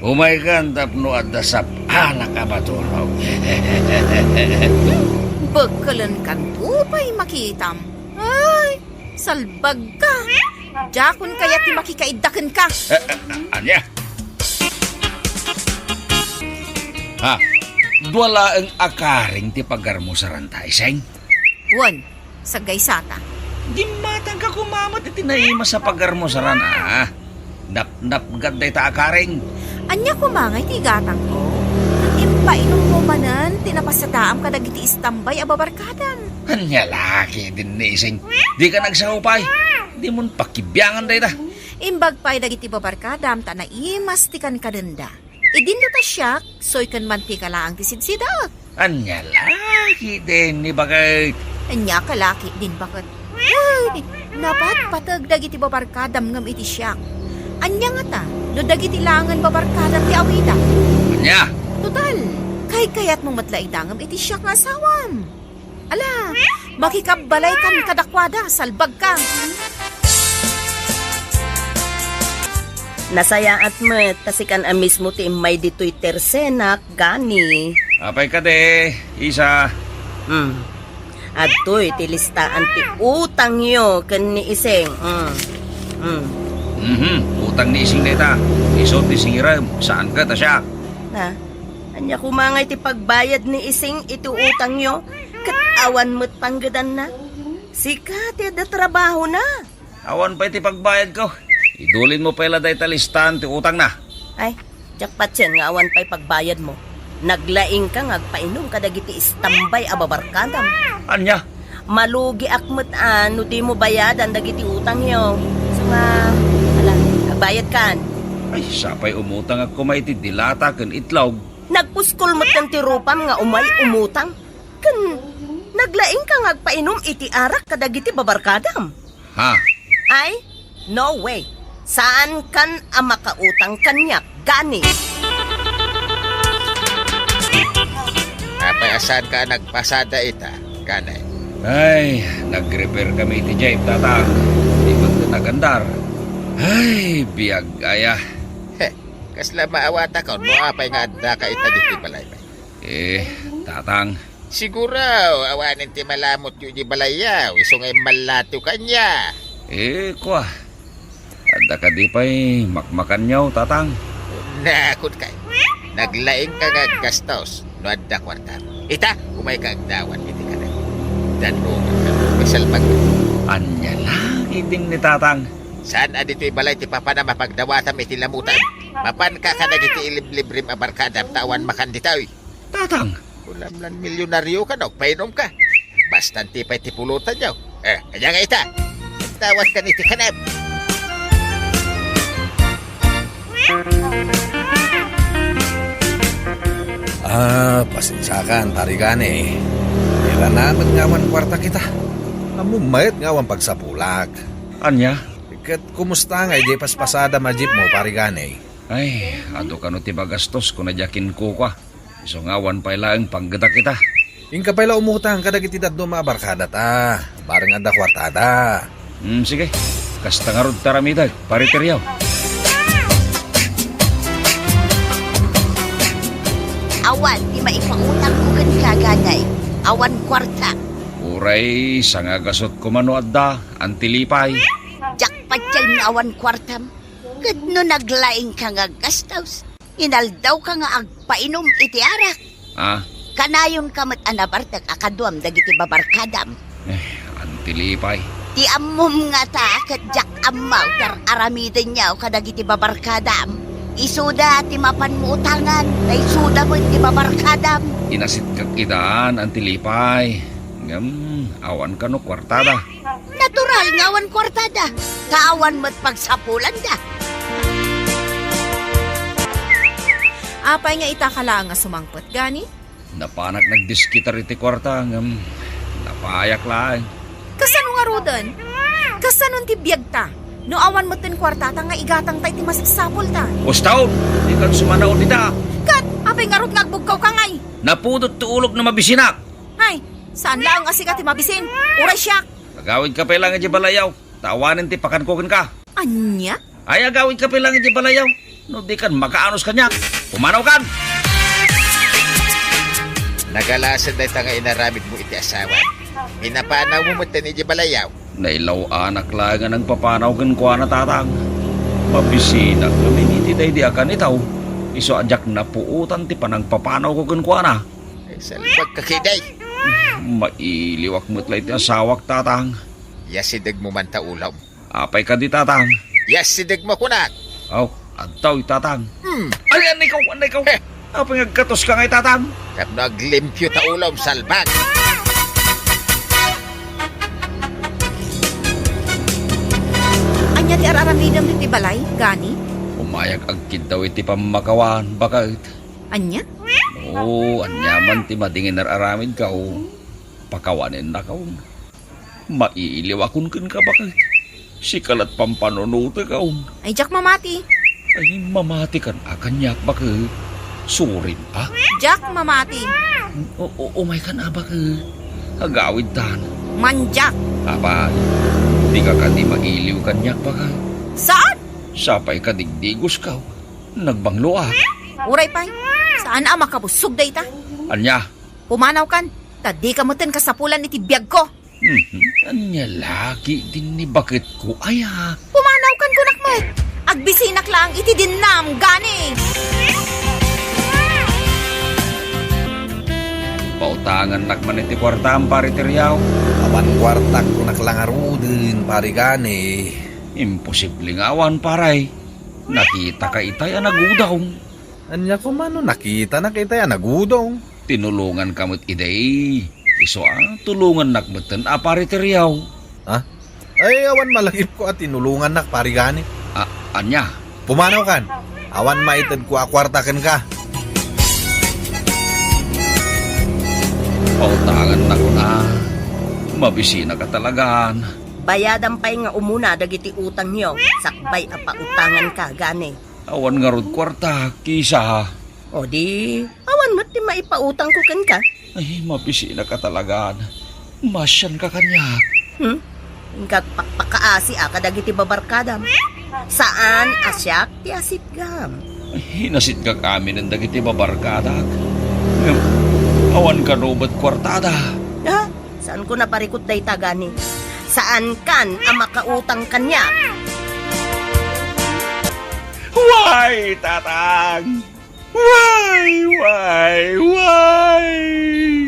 Umaykan tapno adda sap-anak a maturog. Bekkelenkanto pay makitam. Ay, salbagka. Diakon kayat ti makikaidda kenka. Eh, eh, ania? Ha? Dua laeng a karing ti pagarmusaranta, Iseng? Wen, saggaysata. Gimmatangka koma met iti naimas a pagarmusaran, a. Napnapgad dayta a karing. Ania koma ngay ti igatangko? Ket impainummo manen ti napasadaam kadagiti istambay a babarkadam. Ania la ketdin, Ising? Dika nagsao pay. Dimon pakibiangan dayta. Imbag pay dagiti babarkadam ta naimas ti kankadenda. Idinto ta siak, soy ken mantika laeng ti sidsidaek. Ania la ketdin, baket? Ania ka la ketdin, baket? Ay, napatpateg dagiti babarkadam ngem iti siak. Ania ngata no dagiti laengen babarkadam ti awidam? Ania? Total, kaykayatmo met la ida ngem iti siak nga asawam. Ala, makikabbalaykan kadakuada, salbagka. Nasayaat met ta sikan a mismo ti immay ditoy tersenak, Gani. Apay kadi, Isa? Hmm. Adtoy ti listaan ti utangyo ken ni Ising. Hmm. Hmm. Mhm, utang ni Ising dayta. Isu ti singirem, saan ket a siak. Na, ania koma ngay ti pagbayad ni Ising iti utangyo? Ket awan met panggedanna. Sika ti adda trabahona. Awan pay ti pagbayadko. Idulinmo pay la dayta listaan ti utangna. Ay, diak patien nga awan pay pagbayadmo. Naglaingka nga agpainum kadagiti istambay a babarkadam. Ania? Malugiak met a no dimo bayadan dagiti utangyo. Isu nga, ala, agbayadkan. Ay, sapay umutangak koma iti dilata ken itlog. Nagpuskol metten ti rupam nga umay umutang. Ken naglaingka nga agpainom iti arak kadagiti babarkadam. Ha? Ay, no way. Saankan a makautang kaniak, gani. Apay a saanka a nagpasada ita, gani? Ay, nag-repair kami iti jeep, Tatang. Di man ket nagandar. Ay, biag aya. Heh, kasla maawatakon no apay nga addaka ita ditoy balay. Eh, Tatang. Siguro, awanen ti malamutyo iti balayyo, isu nga immallatyo kaniak. Eh, kua. Adda kadi pay makmakanyo, Tatang? Nakon kay. Naglaingka nga aggastos no adda kuarta. Ita, umayka agdawat iti kanam. Dannogenka. Masalbag. Ania la, idin ni Tatang. Saan a ditoy balay ti papanam a pagdawatam iti lamutan? Mapanka kadagiti iliblibrem a barkadam ta awan makan ditoy. Tatang! Ulam lan milyonaryo ka no, painom ka. Basta anti pay ti pulutanyo. Eh, ania nga ita? Tawag ka ni ti kanam. Ah, pasensiakan, Pari Gani. Irana met nga awan kuarta kita. Ammom met nga awan pagsapulak. Ania? Ket kumusta nga idiay paspasada a jeep mo, Pari Gani? Ay, adu kano ti magastos ko na diak inkukua. Isu nga awan pay laeng panggetak ita. Inka pay la umutang kadagiti dadduma a barkadata. Bareng adda kuartada. Hmm, sige. Kasta ngarud ti aramidek, Pari Teriaw. Awan ti maipautangko kenka, Gani. Awan kuarta. Uray, sangagasut koma no adda, Anti Lipay. Diak patien nga awan kuartam. Ket no naglaingka nga aggastos, inaldawka nga agpainom iti arak. Ah? Kanayonka met a nabartek a kaduam dagiti babarkadam. Eh, Anti Lipay. Ti ammom ngata ket diak ammo ti ar-aramidenyo kadagiti babarkadam. Isuda ti mapanmo utangan, ta isuda met ti babarkadam. Inasitkak itan, Anti Lipay. Ngem, awan kano kuartada. Natural nga awan kuartada, ta awan met pagsapulanda. Apay nga ita ka laeng a sumangpet, Gani? Napanak nagdiskitar iti kuarta, ngem napayak laeng. Kasano ngaruden? Kasano ti biagta? No awan metten kuartata nga igatangta iti masapsapulta? Usta, dikan sumanaw dita. Ket apay ngarud nga agbugkawka ngay? Napudot ti ulok no mabisinak. Ay, saan laeng a sika ti mabisin? Uray siak. Agawidka pay laeng idiay balayyo, ta awanen ti pakanko kenka. Ania? Ay, agawidka pay laeng idiay balayyo. No dikan, makaanus kaniak. Pumanawkan! Nagalasen dayta nga inaramidmo iti asawa. Pinapanawmo metten idiay balayyo. Nailaw-anak laeng a nangpapanaw kenkuana, Tatang. Mabisinak ngamin iti daydi a kanitaw. Isu a diak napuotan ti panangpapanawko kenkuana. Ay, salbagka ketdi. Mailiwak met la iti asawak, Tatang. Yasidegmo man ta ulom. Apay kadi, Tatang? Yasidegmo kunak. Aw, adtoy, Tatang. Hmm. Ay, anay ka, anay ka. Eh. Apay nga agkatoska ngay, Tatang? Tapno aglimpio ta ulom, salbag. Ania ti ar-aramidem ditoy balay, Gani? Umayag agkiddaw iti pammakawan, baket. Ania? Oo, ania man ti madi nga inar-aramidko, pakawanennako. Mailiwakon kenka, baket. Sika la't pampanunotek. Ay, diak mamati. Ay, mamatikan a kaniak, baket. Surim a. Diak mamati. O, o, umaykan a, baket. Agawidtan. Mandiak. Apay, dika kadi mailiw kaniak, baket. Saan? Sapay ka digdigosko. Nagbanglo a. Uray pay, saan a makabussog dayta? Ania? Pumanawkan, ta dika metten kasapulan iti biagko. Mhm. Ania la ketdin ni baketko, aya? Pumanawkan kunak met. Agbisinak laeng iti dinnam, Gani. Pautangannak man iti kuartam, Pari Teriaw. Awan kuartak kunak la ngaruden, Pari Gani. Imposible nga awan, pare. Nakitaka itay a nagudong. Ania koma no nakitanak itay a nagudong? Tinulonganka met idi. Isu a, tulongannak metten a, Pari Teriaw. Ha? Ay, awan malagipko a tinulongannak, Pari Gani. A-, ania? Pumanawkan. Awan maitedko a kuarta kenka. Pautangannakon a. Mabisinaka talagan. Bayadam pay nga umuna dagiti utangyo, sakbay a pautanganka, gani. Awan ngarud kuarta, Kisa. O di, awan met ti maipautangko kenka. Ay, mabisinaka talagan. Masianka kaniak. Hmm? Inka agpakpakaasi a kadagiti babarkadam. Saan a siak ti asitgam. Ay, nasitgak aminen dagiti babarkadak. Ngem, awan kano met kuartada. Ha? Saanko naparikut dayta gani? Saankan a makautang kaniak? Way, Tatang! Way, way, way!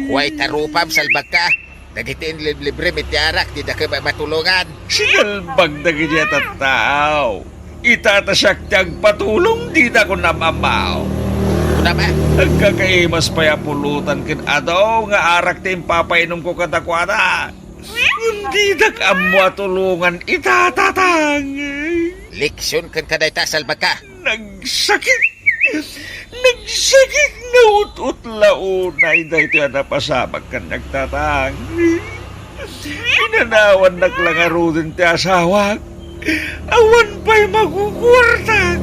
Way, tarupam, salbagka. Dagiti inliblibrem iti arak, didaka matulongan. Sinalbag dagiti a tattao. Ita ta siak ti agpatulong, didakon am-ammo. Kunam a? Agkakaimas pay a pulutan ken adu nga arak ti impapainumko kadakuada. Ngem didak ammo a tulongan ita, Tatang. Leksion kenka dayta, salbagka. Nagsakit. Nagsakit nga ut-utla unay daytoy a napasamak kaniak, Tatang. Inanawannak la ngaruden ti asawak. Awan pay makukuartak.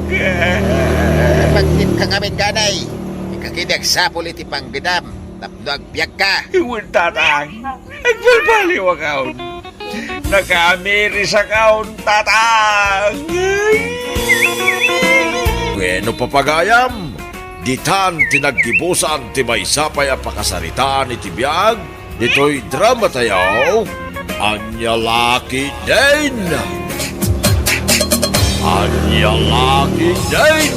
Pagtipka ngamin, ganay. Ikakidi agsapul iti panggedam tapno agbiagka. Wen, Tatang. Agbalbaliwakon. Nakaamirisakon, Tatang. Wenno, papagayam, ditan ti naggibusan ti maysa pay a pakasaritaan iti biag ditoy dramatayo, Ania La Ketdin! Ania La Ketdin!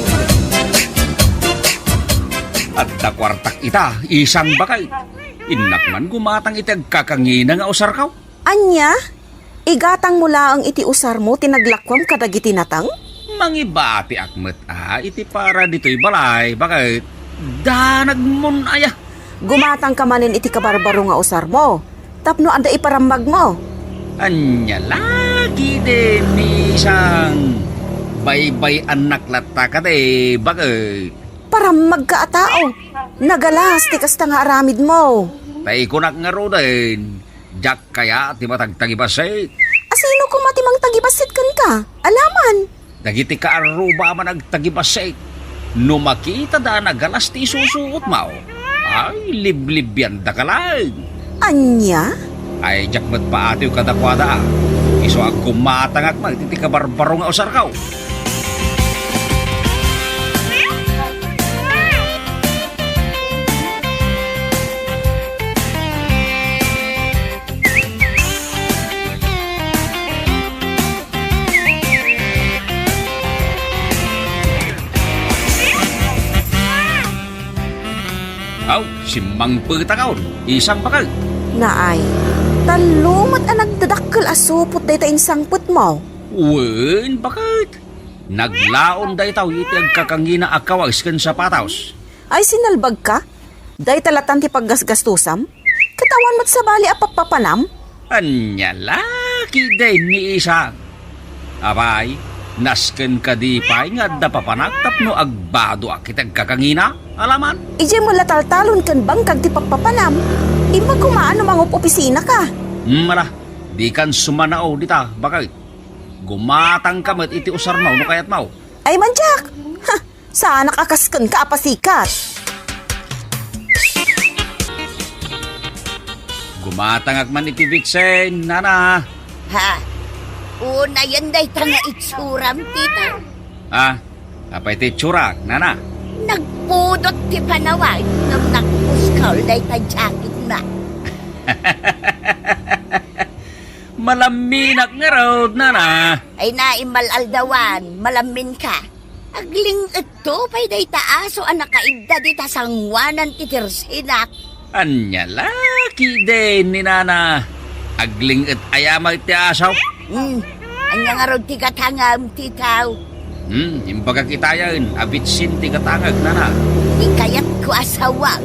Adda kuartak ita, isang baket. Innak man gumatang iti agkakangina nga usarko. Ania? Igatangmo laeng iti usarmo ti naglakuam kadagiti nateng? Mangibatiak met a iti para ditoy balay, baket danagmon aya. Gumatangka manen iti kabarbaro nga usarmo, tapno adda iparammagmo. Ania la ketdin, isang baybay-annak latta kadi, baket. Parammagka a tao. Nagalas ti kasta nga aramidmo. Ta ikunak ngaruden, diak kayat ti matagtagibassit. A sino koma ti mangtagibassit kenka? Alaman. Dagiti kaarruba a managtagibassit. No makitada a nagalas ti isusuotmo, ay, liblibiandaka laeng. Ania? Ay, diak met paatiw kadakuada, a. Isu a gumatangak met iti kabarbaro nga usarko. Aw, simmangpetakon, isang baket. Naay, tallo met a nagdadakkel a supot dayta insangpetmo. Wen, baket. Naglaon dayta iti agkakangina a kawes ken sapatos. Ay, sinalbagka? Dayta latan ti paggasgastosam? Ket awan met sabali a pappapanam? Ania la ketdin ni Isang? Apay, nasken kadi pay nga adda papanak tapno agbadoak iti agkakangina? Alaman? Idiay met la taltalon ken bangkag ti pappapanam. Imbag koma a no mangup-opisinaka. Hmm, ala, dikan sumanao dita, baket. Gumatangka met iti usarmo no kayatmo. Ay, man diak! Ha! Saanak a kaskenka a pasikat. Gumatangak man iti bitsin, nana. Ha? Unayen dayta nga itsuram, tita? Ah, apay ti itsurak, nana? Nagpudot ti panawag ngem nagpuskol dayta jacketna. Malamminak ngarud, nana. Ay, naimmal-aldawan, malamminka. Agling-etto pay dayta aso a nakaidda dita sangoanan ti tirsinak. Ania la ketdin ni nana? Agling-et aya met ti aso? Hmm, ania ngarud ti gatangem, titaw? Hmm, imbagak itayen a bitsin ti gatangek, nana. Ti kayatko a sawen,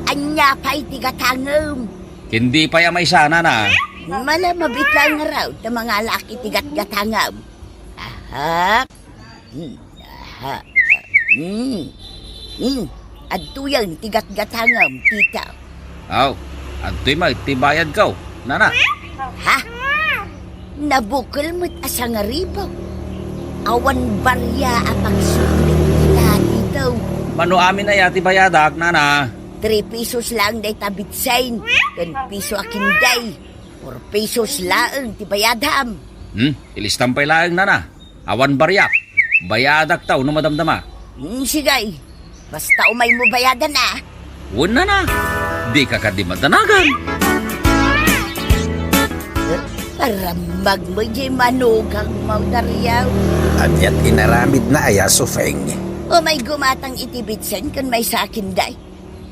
ania pay ti gatangem? Ken di pay a maysa, nana. Mala, mabit laeng ngarud ta mangalak iti gatgatangem. Aha. Hmm. Ah, ah, hmm. Hmm. Adtoyen ti gatgatangem, tita. Aw, adtoy met ti bayadko, nana. Ha? Nabukel met a sangaribu. Awan baria a pagsubli, tita, tita. Mano amin aya ti bayadak, nana? Three pesos laeng dayta bitsen, ken piso a kinday. Four pesos laeng ti bayadam. Hmm, ilistam pay laeng, nana. Awan baria. Bayadak ta no madamdama. Hmm, sige. Basta umaymo bayadan, a. Wen, nana. Dika kadi madanagan. Paramagmo diay manugangmo, Dario. Ania ti inaramidna aya, Sufeng? Umay gumatang iti bitsen ken maysa a kinday.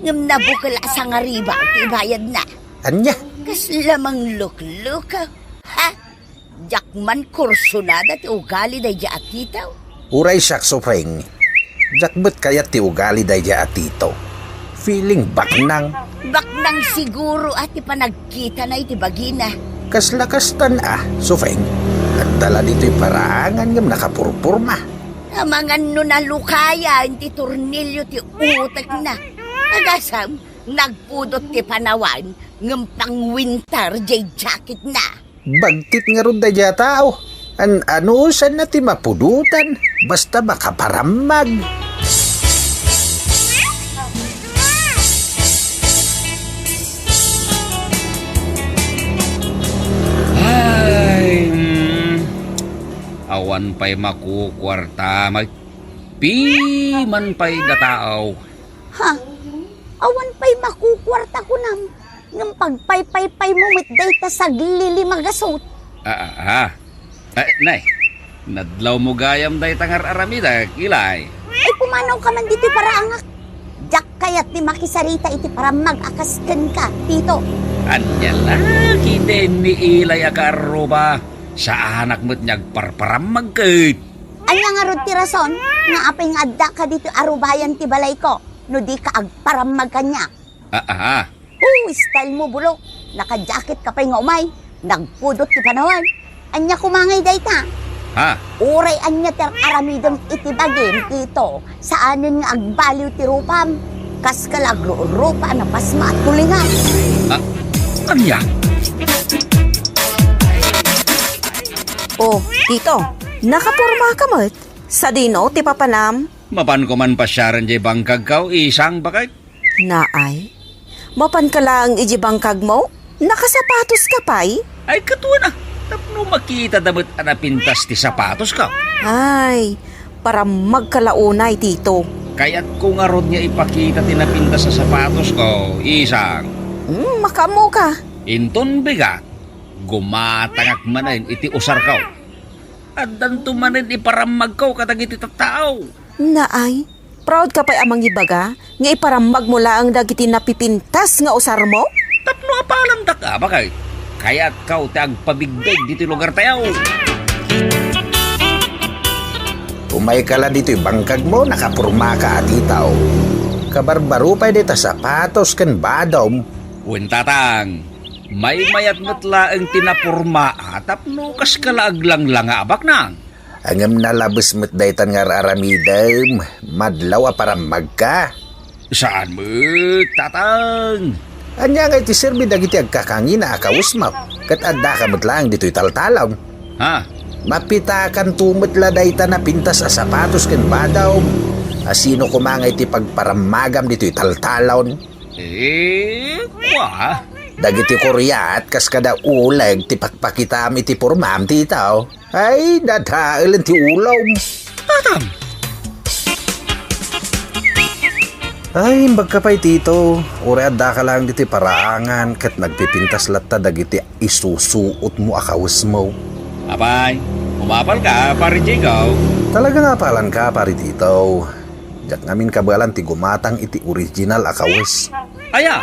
Ngem nabukel a sangaribu ti ibayadna. Ania? Kasla manglukluka. Ha? Diak man kursunada ti ugali daydiay a titaw. Uray siak, Sufeng. Diak met kayat ti ugali daydiay a titaw. Feeling baknang. Baknang siguro a ti panagkitana iti bagina. Kasla kastan a, Sufeng. Adda la ditoy paraangan ngem nakapurporma. Amangan no nalukayan ti tornilio ti utekna. Agasam, nagpudot ti panawan ngem pangwinter diay jacketna. Bagtit ngarud daydiay a tao. An-anusanna ti mapudotan, basta makaparammag. Ay, mm, awan pay makukuarta, may piman pay da tao. Ha? Awan pay makukuarta kunam, ngem pagpaypaypaymo met dayta saglilima gasut. Ah, ah, ah. Eh, nay, nadlawmo gayam dayta nga ar-aramidek, Ilay. Ay, pumanaw ka man ditoy paraangak. Diak kayat ti makisarita iti parammag a kas kenka, Tito. Ania la, kitaen ni Ilay a kaarruba. Saanak met nga agparparammag ket. Ania ngarud ti rason nga apay nga addaka ditoy arubayan ti balayko no dika agparammag kaniak? Ah, ah, ah. Hu, style mo, bulok. Naka-jacket ka pay nga umay. Nagpudot ti panawan. Ania koma ngay dayta? Ha? Uray ania ti ar-aramidem iti bagim, Tito, saanen nga agbaliw ti rupam. Kas ka la agrurupa a napasma a tulingan. Ah, ania? Oh, Tito, nakaporma ka met? Sadino ti papanam? Mapanko man pasiaren diay bangkagko, isang, baket? Naay, mapanka laeng idiay bangkagmo? Nakasapatos ka pay? Ay, ket wen a, tapno makita da met a napintas ti sapatosko. Ay, parammagka la unay, Tito. Kayatko ngarud nga ipakita ti napintas a sapatosko, isang. Hmm, makaammoka. Inton bigat, gumatangak manen iti usarko. Addanto manen iparammagko kadagiti tattao. Naay, proud ka pay a mangibaga nga iparammagmo laeng dagiti napipintas nga usarmo? Tapno apalandak a, baket. Kayatko ti agpabigbeg ditoy lugartayo. Umayka la ditoy bangkagmo, nakapormaka a titaw. Kabarbaro pay dayta sapatos ken badom. Wen, tatang, maymayat met laeng ti naporma a tapno kaska la aglanglanga a baknang. Ngem nalabes met daytan nga ar-aramidem, madlaw a parammagka. Saan met, tatang. Ania ngay ti serbi dagiti agkakangina a kawesmo, ket addaka met laeng ditoy taltalon? Ha? Mapitakanto met la dayta napintas a sapatos ken badom. A sino koma ngay ti pagparammagam ditoy taltalon? Eh, kua? Dagiti kuriat kas kada uleg ti pakpakitam iti pormam, Tito. Ay, dadaelen ti ulom. Tatam! Ay, imbagka pay, Tito. Uray addaka laeng ditoy paraangan ket nagpipintas latta dagiti isusuotmo a kawesmo. Apay, umapalka, Pari Jigo? Talaga nga apalanka, Pari Tito. Diak ngamin kabaelan ti gumatang iti original a kawes. Aya?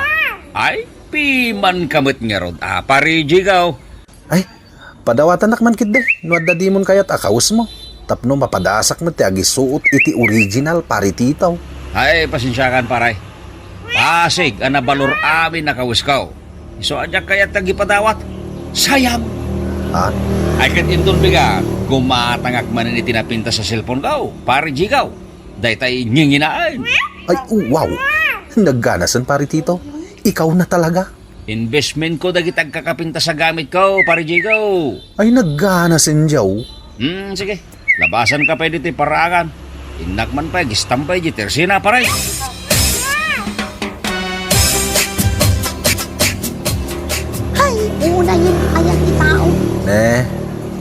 Ay, pimanka met ngarud a, Pari Jigo. Ay, padawatanak man ketdi no adda dimon kayat a kawesmo. Tapno mapadasak met ti agisuot iti original, Pari Tito. Ay, pasensiakan, pare. Pasig a nabalor amin a kawesko. Isu a diak kayat ti agipadawat. Sayang. Ha? Ay, ket inton bigat, Gumatangak manen iti napintas a cellphone ko, Pare Jigaw. Daytay nginginaen. Ay, wow! Nagganasen, Pare Tito. Ikaw na talaga. Investment ko dagiti agkakapintas a gamit ko, Pare Jigaw. Ay, nagganasen, Jaw. Hmm, sige. Labasan ka pay ditoy paraangan. Innak man pay, agistambay di tersina, pare. Hay, unayen ayan ti tao. Ne,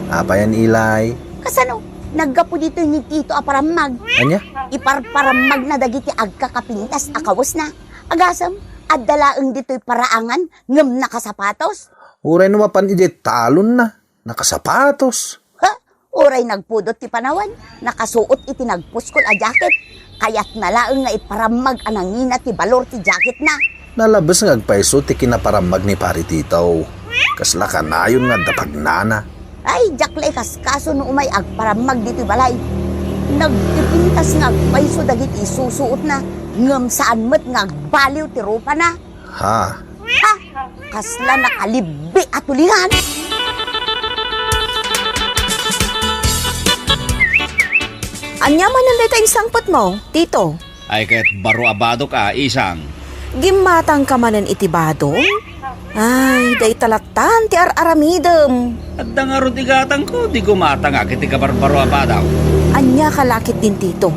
apayan, Ilay? Kasano? Naggapu ditoy ni Tito a parammag. Ania? Iparparammagna dagiti agkakapintas a kawesna. Agasem, adda laeng ditoy paraangan ngem nakasapatos. Uray no mapan idiay talonna, nakasapatos. Ha? Uray nagpudot ti panawen, nakasuot iti nagpuskol a jacket. Kayatna laeng nga iparammag a nangina ti balor ti jacketna. Nalabes nga agpayso ti kinaparammag ni Pare Tito. Kasla kanayon nga adda pagnana. Ay, diak la ikaskaso no umay agparammag ditoy balay. Nagpipintas nga agpayso dagiti isusuotna, ngem saan met nga agbaliw ti rupana. Ha? Ha? Kasla nakalibbi a tulingan! Ania manen dayta insangpetmo, Tito? Ay, ket baro a badok a, Isang. Gimmatangka manen iti badom? Ay, dayta lattan ti ar-aramidem. Adda ngarud igatangko, di gumatangak iti kabarbaro a badok. Ania ka la ketdin, Tito?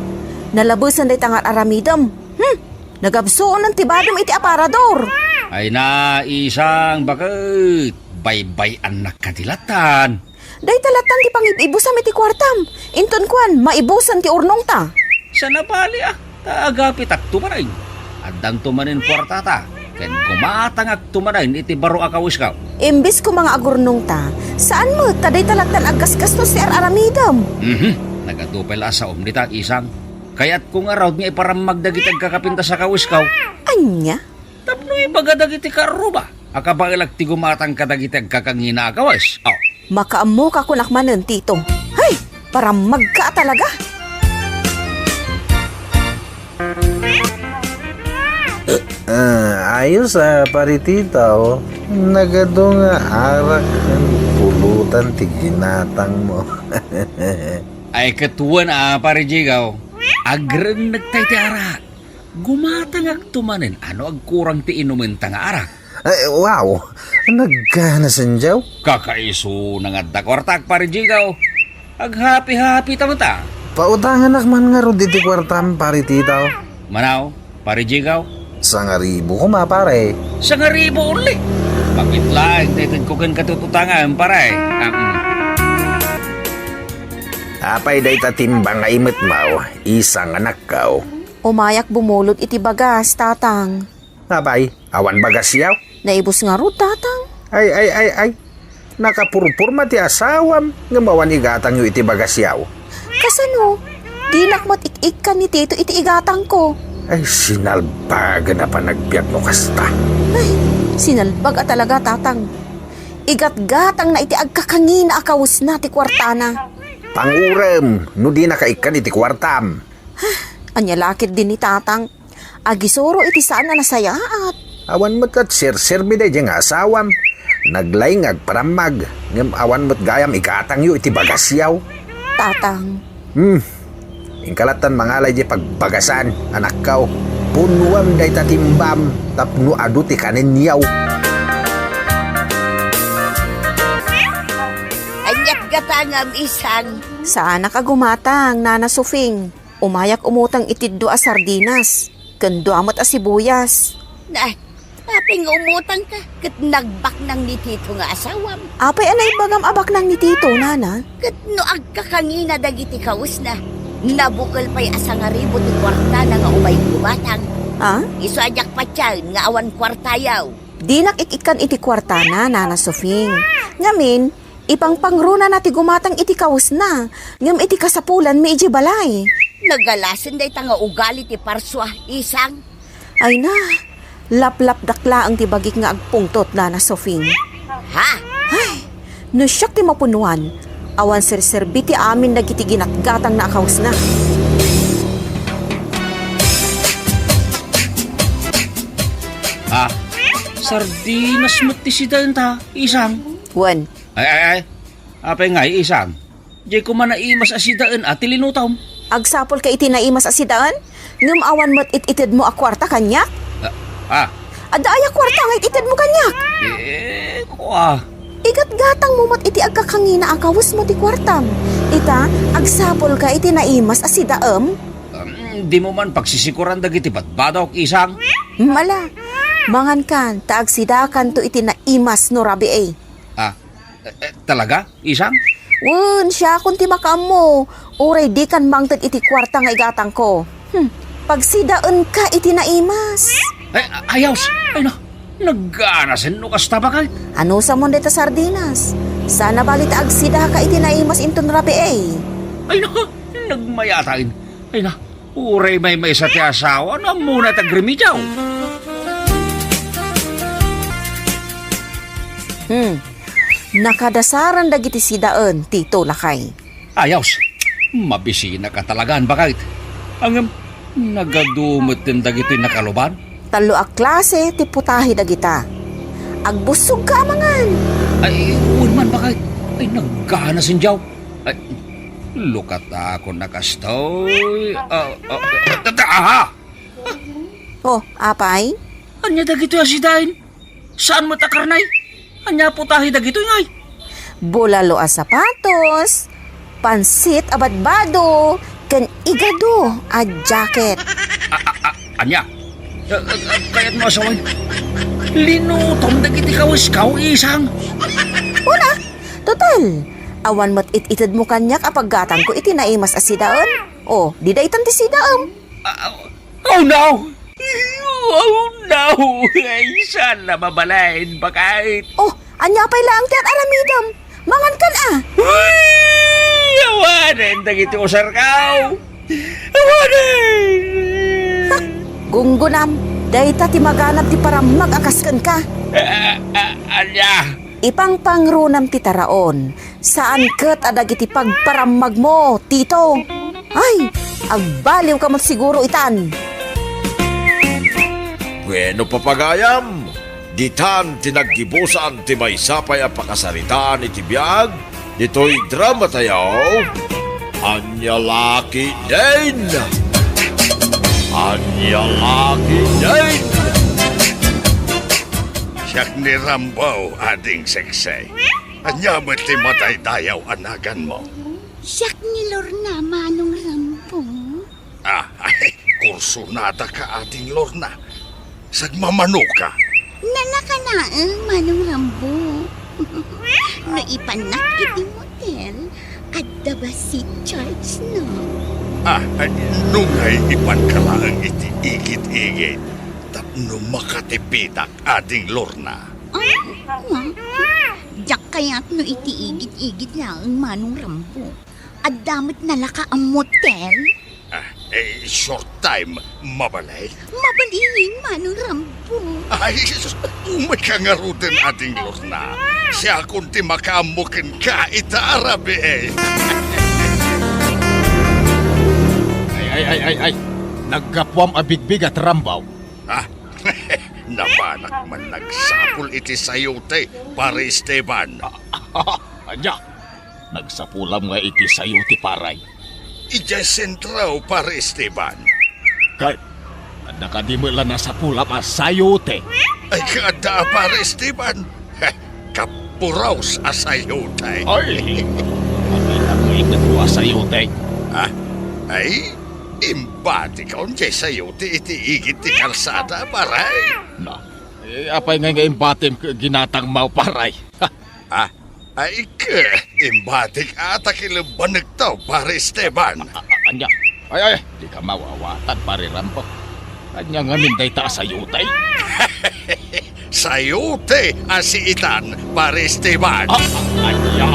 Nalabesen dayta nga ar-aramidem. Hmm, nagabsuonen ti badom iti aparador. Ay na, Isang, baket. Baybay-annak kadi lattan. Dayta lattan ti pangib-ibusam iti kuartam. Inton kuan, maibusan ti urnongta. Saan a bali a, ta agapitakto manen. Addanto manen kuartata, ken gumatangakto manen iti baro a kawisko. Imbes koma nga agurnongta, saan met ta dayta lattan aggasgastos ti ar-aramidem. Mhm. Nagadu pay la a saom dita, Isang. Kayatko ngarud nga iparammag dagiti agkakapintas a kawisko. Ania? Tapno ibaga dagiti kaarruba a kabaelak ti gumatang kadagiti agkakangina a kawes. Oh. Makaammoka kunak manen, Tito. Hay! Parammagka a talaga! Ah, ayos a, Pare Tito. Nagadu nga arak ken pulutan ti ginatangmo. Ay, ket wen a, Pare Jigaw. Agrennegta iti arak. Gumatangakto manen a no agkurang ti inumenta nga arak. Eh, wow! Nagganasen, Jaw. Kakaisuna nga adda kuartak, Pare Jigaw. Aghapi-hapita met a. Pautanganak man ngarud iti kuartam, Pare Tito. Manaw, Pare Jigaw? Sangaribu koma, pare. Sangaribu only? Mapit laeng ti itedko kenka ti utangan, pare. Am. Apay dayta timbang nga imetmaw, Isang, anakko? Umayak bumulod iti bagas, Tatang. Apay, awan bagasyaw? Naibus ngarud, Tatang. Ay, ay, ay, ay. Nakapurporma ti asawam, ngem awan igatangyo iti bagasyaw. Kasano? Dinak met ik-ikkan ni Tito iti igatangko. Ay, sinalbagan a panagbiag no kasta. Ay, sinalbag a talaga, Tatang. Igatgatangna iti agkakangina a kawesna ti kuartana. Pangurem, no dinaka ikkan iti kuartam. Ania la ketdin ni Tatang? Agisuro iti saan a nasayaat. Awan met ket serserbi daydiay nga asawam. Naglaing nga agparammag, ngem awan met gayam igatangyo iti bagasyaw. Tatang. Hmm. Inka lattan mangala idiay pagbagasan, anakko. Punuem dayta timbam tapno adu ti kanenyaw. Aniat gatangam, Isang? Saanak a gumatang, Nana Sofing. Umayak umutang iti dua a sardinas, ken dua met a sibuyas. Na, apay nga umutangka, ket nagbaknang ni Tito nga asawam? Apay a naibagam a baknang ni Tito, Nana? Ket no agkakangina dagiti kawesna, nabukel pay a sangaribu ti kuartana nga umay gumatang. Ah? Isu a diak patiaen nga awan kuartayaw. Dinak ik-ikkan iti kuartana, Nana Sofing. Ngamin, ipangpangrunana ti gumatang iti kawesna, ngem iti kasapulanmi idiay balay. Nagalasen dayta nga ugali ti parsua, Isang. Ay na, laplapdak laeng ti bagik nga agpungtot, Nana Sofing. Ha? Ay, no siak ti mapunuan, awan serserbi ti amin dagiti ginatgatangna a kawesna. Ha? Sardinas met ti sidaenta, Isang? Wen, Ay, ay, ay. Apay ngay, Isang? Diay koma naimas a sidaen a ti linutom. Agsapulka iti naimas a sidaen? Ngem awan met it-itedmo a kuarta kaniak? Ah, ah. Adda aya kuarta nga it-itedmo kaniak? Eh, kua. Igatgatangmo met iti agkakangina a kawesmo ti kuartam. Ita, agsapulka iti naimas a sidaem? Um, dimo man pagsisikuran dagiti badbadok, Isang? Mala. Mangankan, ta agsidakanto iti naimas no rabii. Ah, eh, eh, talaga, Isang? Wen, siakon ti makaammo. Uray dikan mangted iti kuarta nga igatangko. Hmm, pagsidaenka iti naimas. Ay, a-, ayos. Ay, na, nagganasen no kasta, bakay. Anusamon deta sardinas? Sana bali ta agsidaka iti naimas inton rabii. Ay, na, nagmayatain. Ay, na, uray maymaysa ti asawa, no ammona ti agremediaw. Hmm. Nakadasaran dagiti sidaen, Tito, lakay. Ayos. Mabisinaka talaga, bakay. Ngem, nagadu metten dagitoy nakaluban? Tallo a klase ti putahe dagita. Agbussogka a mangan. Ay, wen man, bakay. Ay, nagganasen diaw. Ay, lukatakon a kastoy. Ah, ah, ah, ah, aha! Oh, apay? Ania dagitoy a sidaen? Saan met a karne? Ania putahe dagitoy, ngay? Bulalo a sapatos, pansit a badbado, ken igado a jacket. A, a, a, ania? A, a, a, kayatmo a sawen? Linutom dagiti kawesko, Isang. Una, total, awan met it-itedmo kaniak a paggatangko iti naimas a sidaen. O, di daytan ti sidaem. A, a, Oh, no! Oh, no! Ay, saan na mabalin, bakay? Oh, ania pay laeng ti ar-aramidem? Mangankan a! Uy! Awanen dagiti usarko! Awanen! Ha? Gunggonam, dayta ti maganab ti parammag a kas kenka. A, a, ania? Ipangpangrunam ti taraon, saan ket a dagiti pagparammagmo, Tito. Ay, agbaliwka met siguro itan. Bueno, papagayam, ditan ti naggibusan ti maysa pay a pakasaritaan iti biag ditoy dramatayo. Ania la ketdin? Ania la ketdin? Siak ni Rambo, Ading Seksek. Ania met ti madaydayaw a naganmo? Siak ni Lorna, Manong Rambo. Ah, ay, kursunadaka, Ading Lorna. Sagmamanoka. Nalaka laeng, Manong Rambo. No ipannak iti motel, adda ba seat charge, no? Ah, ay, nungay ipanka laeng iti igit-igit tapno makatipitak, Ading Lorna. Ah, ah. Diak kayat no iti igit-igit laeng, Manong Rambo. Adda met nalaka a motel? Ah, eh, short time, mabalin? Mabalin, Manong Rambo. Ay, sus, umayka ngaruden, Ading Lorna. Siakon ti makaammo kenka ita a rabii. Ay, ay, ay, ay, ay. Naggapuam a bigbigat, Rambo. Ah, napanak man nagsapul iti sayote, Pare Esteban. Ania? Nagsapulam nga iti sayote, pare? Idiay sentro, Pare Esteban. Ket adda kadi met la nasapulam a sayote? Ay, ket adda, Pare Esteban. Heh, kapuros a sayote. Ay, makita mo ito a sayote. Ah, ay, imbatikon diay sayote iti igid ti kalsada, pare. Na, eh, apay ngay nga imbatim ket ginatangmo, pare? Ah, ay, ket, imbatik a ta kilembanekto, Pare Esteban. A-, a-, ania? Ay, ay, dika mawawatan, Pare Rambo. Ania ngamin dayta a sayote? Sayote a siitan, Pare Esteban. Ah, ah, ania?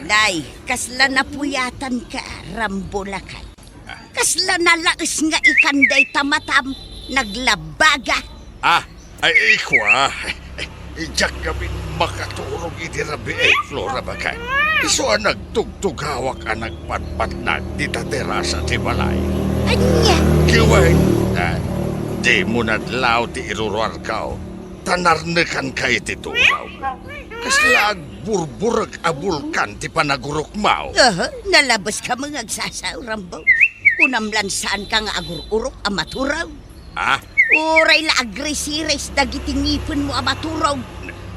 Nay, kasla napuyatanka, Rambo, lakay. Kasla nalaes nga ikan dayta matam, naglabaga. Ah, ay, kua. Diak ngamin makaturog idi rabii, Flora, baket. Isu a nagtugtugawak a nagpatpatnag dita terasa ti balay. Ania? Kiwen. Ah. Dimo nadlaw ti iruruarko, ta narnekanka iti turaw. Kasla agburburek a bulkan ti panagurokmo. Aha, nalabeska met nga agsasao, Rambo. Kunam lan saanka nga agur-urok a maturaw. Ah? Uray la agrisiris dagiti ngipenmo a maturog.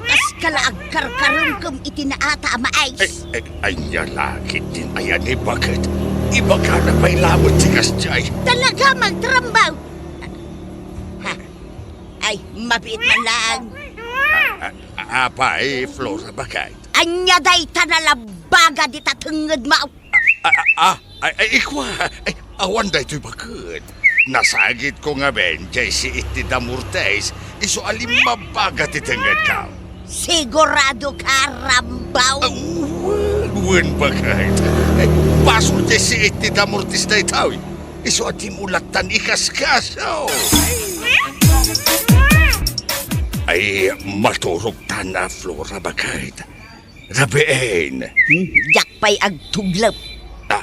Kaskala agkarkarungkem iti naata a mais. Ay, ay, ania la ketdin aya ni baket? Ibagana pay lamet ti kasdiay. Talaga, Mang Rambo! Ha? Ay, mabiit man lang. Ah, ah, apay, Flora, baket? Ania dayta nalabaga dita tengngedmo? Ah, ah, ah, ay, ay, ikua, ay, awan daytoy baket. Nasagitko ngamin, jay siit ti damurtis, isu a limmabaga ti tengngedko. Sigurado ka, Rambo? Ah, wen, wen, baket. Ay, basol jay siit ti damurtis daytoy. Isu a dimo lattan ikaskaso. Ay, maturogtan a, Flora, baket. Rabiin. Hmm, diak pay agtuglep. Ah,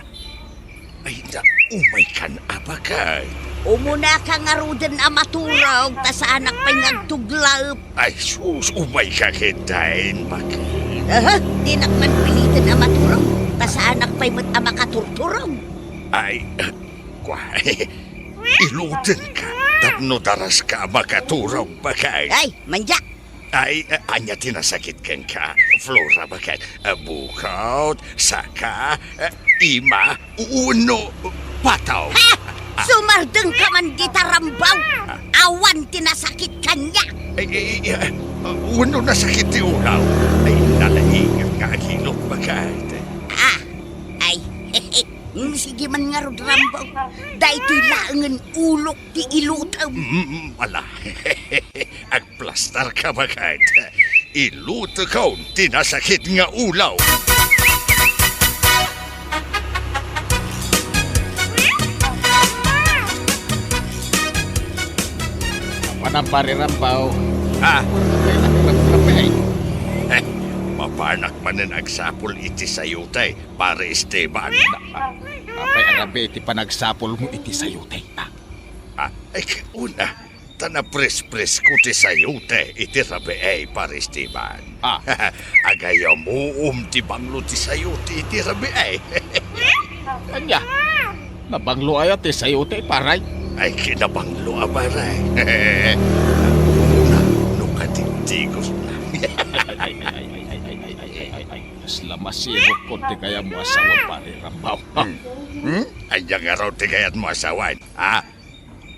ay, na, umaykan a, baket. Umunaka ngaruden a maturog, ta saanak pay nga agtuglep. Ay, sus, umayka ketdin, baket. Aha, dinak man piliten a maturog, ta saanak pay met a makaturturog. Ay, ah, kua, ilutenka, tapno daraska a makaturog, baket. Ay, mandiak. Ay, eh, ania ti nasakit kenka, Flora, baket? Eh, bukod, saka, eh, ima, wenno pataw? Ha! Ah. Sumardengka man dita, Rambo! Ah. Awan ti nasakit kaniak! Ay, ay, ay, eh, wenno nasakit ti ulaw? Ay, nalaingek nga agilok, baket. Ah, ay, Mm, sige man ngarud, Rambo. Daytoy laengen ulok ti ilutem. Mm, ala. Agplastarka, baket. Ilutekon ti nasakit nga ulaw. Apanan, Pare Rambo? Ah. Ay, naku, naku, naku, ay. Eh, mapanak manen agsapul iti sayote, Pare Esteban. Na, ah, apay a rabii ti panagsapulmo iti sayote, ah? Ah, ay, una, ta naprespresko ti sayote iti rabii, Pare Esteban. Ah. Agayamuom ti banglo ti sayote iti rabii. Ania? Nabanglo aya ti sayote, Pare? Ay, kinabanglo a, Pare. Una, no katigtigos na. Ay, ay, ay. Kasla masirok ko ti kayatmo a sawen, Pare Rambo. Hmm? Hmm? Ania ngarud ti kayatmo a sawen, ha?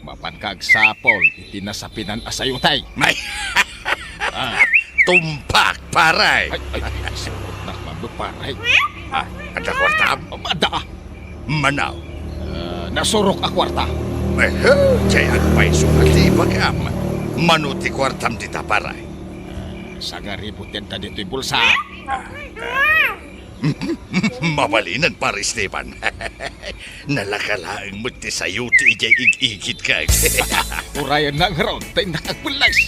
Mapanka agsapul iti nasapinan a sayote. Ay! Ah. Tumpak, Pare! Ay, ay, surot na, Pare. Ah, adda kuartam? Um, adda. Mano? Ah, nasurok a kuarta. Eh, jay agpayso a ti ibagam. Mano ti kuartam dita, Pare? Ah, sangaribu ti adda ditoy bulsa. Ah, ah. Mabalinen, Pare Esteban. Nalaka laeng met ti sayote idiay ig-igidka. Urayennak ngarud ta innak agpelles.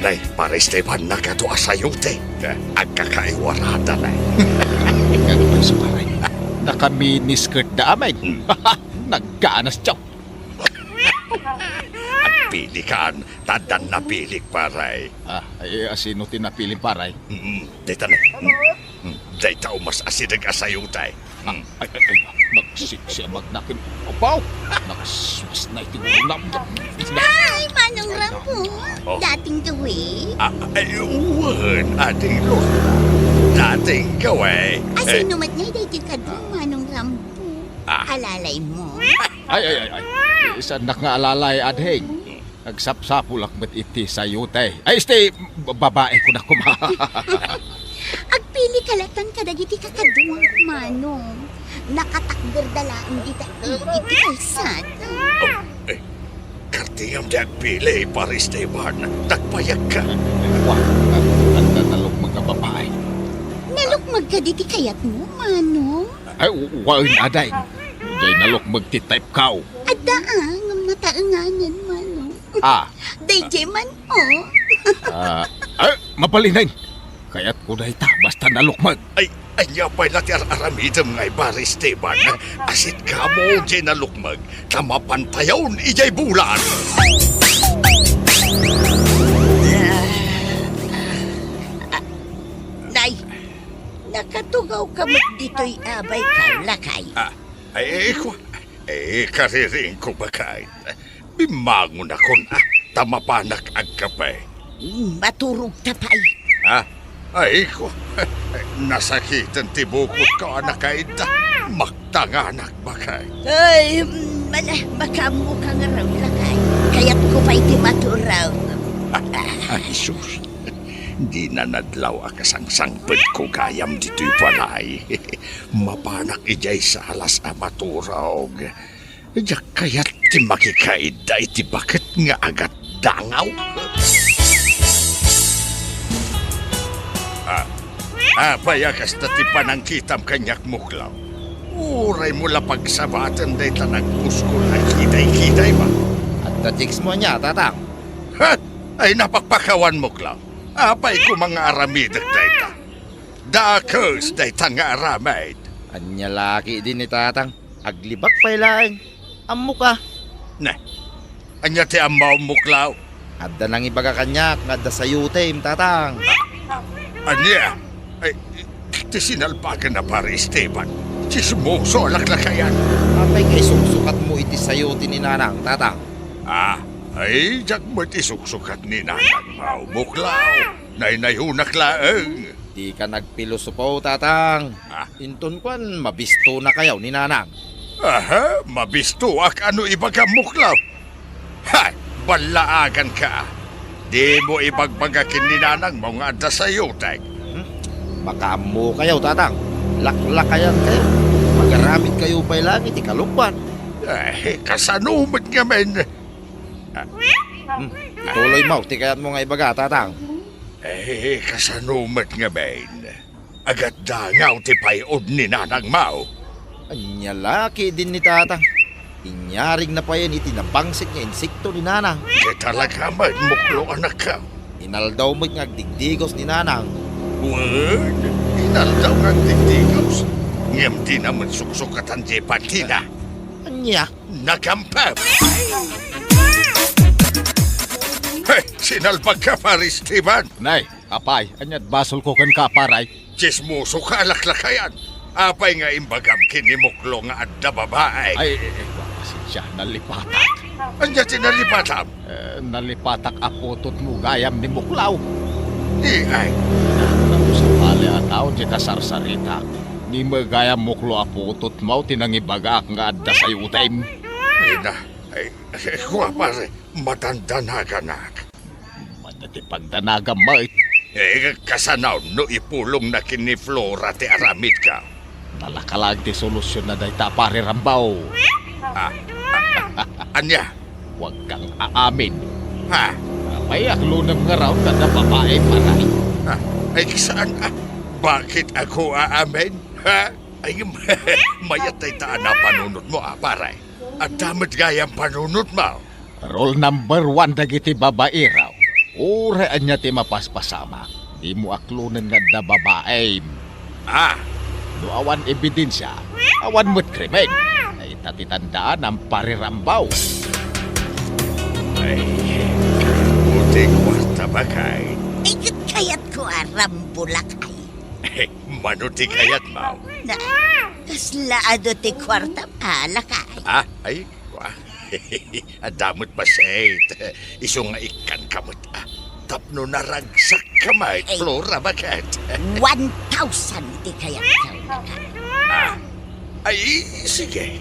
Nay, Pare Esteban, nagadu a sayote. Agkakaiwarada, nay. Nagadu a sayote, Pare. Nakaminis ketda amin. Hmm. Nagganas, tiyo. Agpilikan, ta addan napilik, Pare. Ah, ay, asino ti napilim, Pare? Mm, dayta ne. Mm, mm, dayta o mas asideg a sayote. Mm. Ay, ay, ay, nagsiksi a magnakin. Apaw! Nagswas na iti ulam. Ay, Manong Rambo! Oh. Dating gawi? Ah, ay, wen, Ading Lorna. Dating gawi. Asino met ngay daytoy kadu, Manong Rambo? Ah. Alalaymo? Ay, ay, ay, ay. Saannak nga alalay, adhing. Agsapsapulak met iti sayote. Ay, este, ba-, babae ko na kuma. Agpili ka latan kadagiti kakaduak, Manong. Nakatakder da laeng dita igid ti kalsada. Oh, eh, kartiyam di agpili, Pare Esteban. Nagpayag ka. Wa, ag-, ag-, nalukmeg a babae. Nalukmeg ka diti kayatmo, Manong? Ay, wen, ading. Jay nalukmeg ti type ko. Adda, ah, ngem nataenganen, Manong. Ah. Dayjay man, oh. Ah, ay, mabalinen. Kayatko dayta, basta nalukmeg. Ay, Ania pay la ti ar-aramidem ngay, Pare Esteban? Asitgamo diay nalukmeg, ta mapantayon idiay bulan. Ah, ah, nay, nakatugawka met ditoy a baykam, lakay. Ah, ay, ay, kua-, ay, kaririingko, baket. Bimmangonakon, ah, ta mapanak agkape. Mm, maturogta pay. Ah, ay, ko, nasakiten ti bukotko a nakaidda. Maktanganak, baket. Ay, mm, mala, makaammoka ngarud, lakay. Kayatko pay ti maturog. Ay, sus. Dina nadlaw a kasangsangpetko gayam ditoy balay. Mapanak idiay salas a maturog. Diak kayat ti makikaidda iti baket nga agatdangaw. Ah, apay a kasta ti panangkitam kaniak, Muklaw? Uraymo la pagsabaten dayta nagpuskol a kidaykiday, ba? Adda text mo ania, Tatang? Ha? Ay, napakpakawan, Muklaw. Apay koma nga aramidek dayta? Dakes dayta nga aramid. Ania la ketdin ni Tatang? Aglibak pay laeng. Ammoka. Ne, ania ti ammom, Muklaw? Adda nangibaga kaniak nga adda sayotem, Tatang. Ania? Ay, ti sinalbagan a Pare Esteban. Tsismoso a laklakayan. Apay nga isuksukatmo iti sayote ni Nanang, Tatang? Ah, ay, diak met isuksukat ni Nanangmo, Muklaw. Naynayonak laeng. Dika nagpilosopo, Tatang. Ah? Inton kuan, mabistonakayo ni Nanang. Aha, mabistoak a no ibagam, Muklaw? Hay, ballaaganka. Dimo ibagbaga ken ni Nanangmo nga adda sayotek. Hmm? Makaammokayo, Tatang. Laklakayankayo. Magaramidkayo pay laeng iti kalukwan. Eh, kasano met ngamin? Ah, hmm, ituloymo ti kayatmo nga ibaga, Tatang. Eh, kasano met ngamin? Agatdangaw ti pay-od ni Nanangmo. Ania la ketdin ni Tatang? Inyarigna payen iti napangsit nga insekto ni Nanang. Ket talaga met, Muklo, anakko. Inaldaw met nga agdigdigos ni Nanang. Wen, inaldaw nga agdigdigos. Ngem dina met suksukatan ti patina. Ania? Nagampem! Hey, sinalbagka, Pare Esteban! Nay, apay, ania't basolko kenka, pare? Tsismosoka a laklakayan. Apay nga imbagam ken ni Muklo nga adda babaek? Ay, eh, eh, pasensia, nalipatak. Ania ti nalipatam? Eh, nalipatak a putotmo gayam ni Muklaw. Di ay. Naku, sabali a tao ti kasarsaritak. Ni met gayam, Muklo, a putotmo ti nangibagaak nga adda sayotem. Ay na, ay, kua, pare, madandanaganak. Ania ti pagdanagam met? Eh, kasano no ipulongna ken ni Flora ti aramidko? Nalaka laeng ti solusionna dayta, Pare Rambo. Ah, ah, ah, ania? Huwag kang aamin. Ha? Apay, aklonem ngarud nga adda babae, pare? Ah, ay, saan, ah? Bakit ako aamin? Ha? Ay, mayat dayta a napanunotmo, a, pare. Adda met gayam panunotmo. Rule number one dagiti babaero. Uray ania ti mapaspasamak, dimo aklonen nga adda babaem. Ah. No awan ebidensia, awan met krimen. Dayta ti tandaanam, Pare Rambo. Ay, buti kuarta, bakay. Iket kayatko a Rambo, lakay. Mano ti kayatmo? Na, kasla adu ti kuartam, a, lakay? Ah, ay, wa. Adda met bassit. Isu nga ikkanka met, ah. Tapno naragsakka met, ay, Flora, baket? One thousand ti kayatko, lakay. Ah, ay, sige.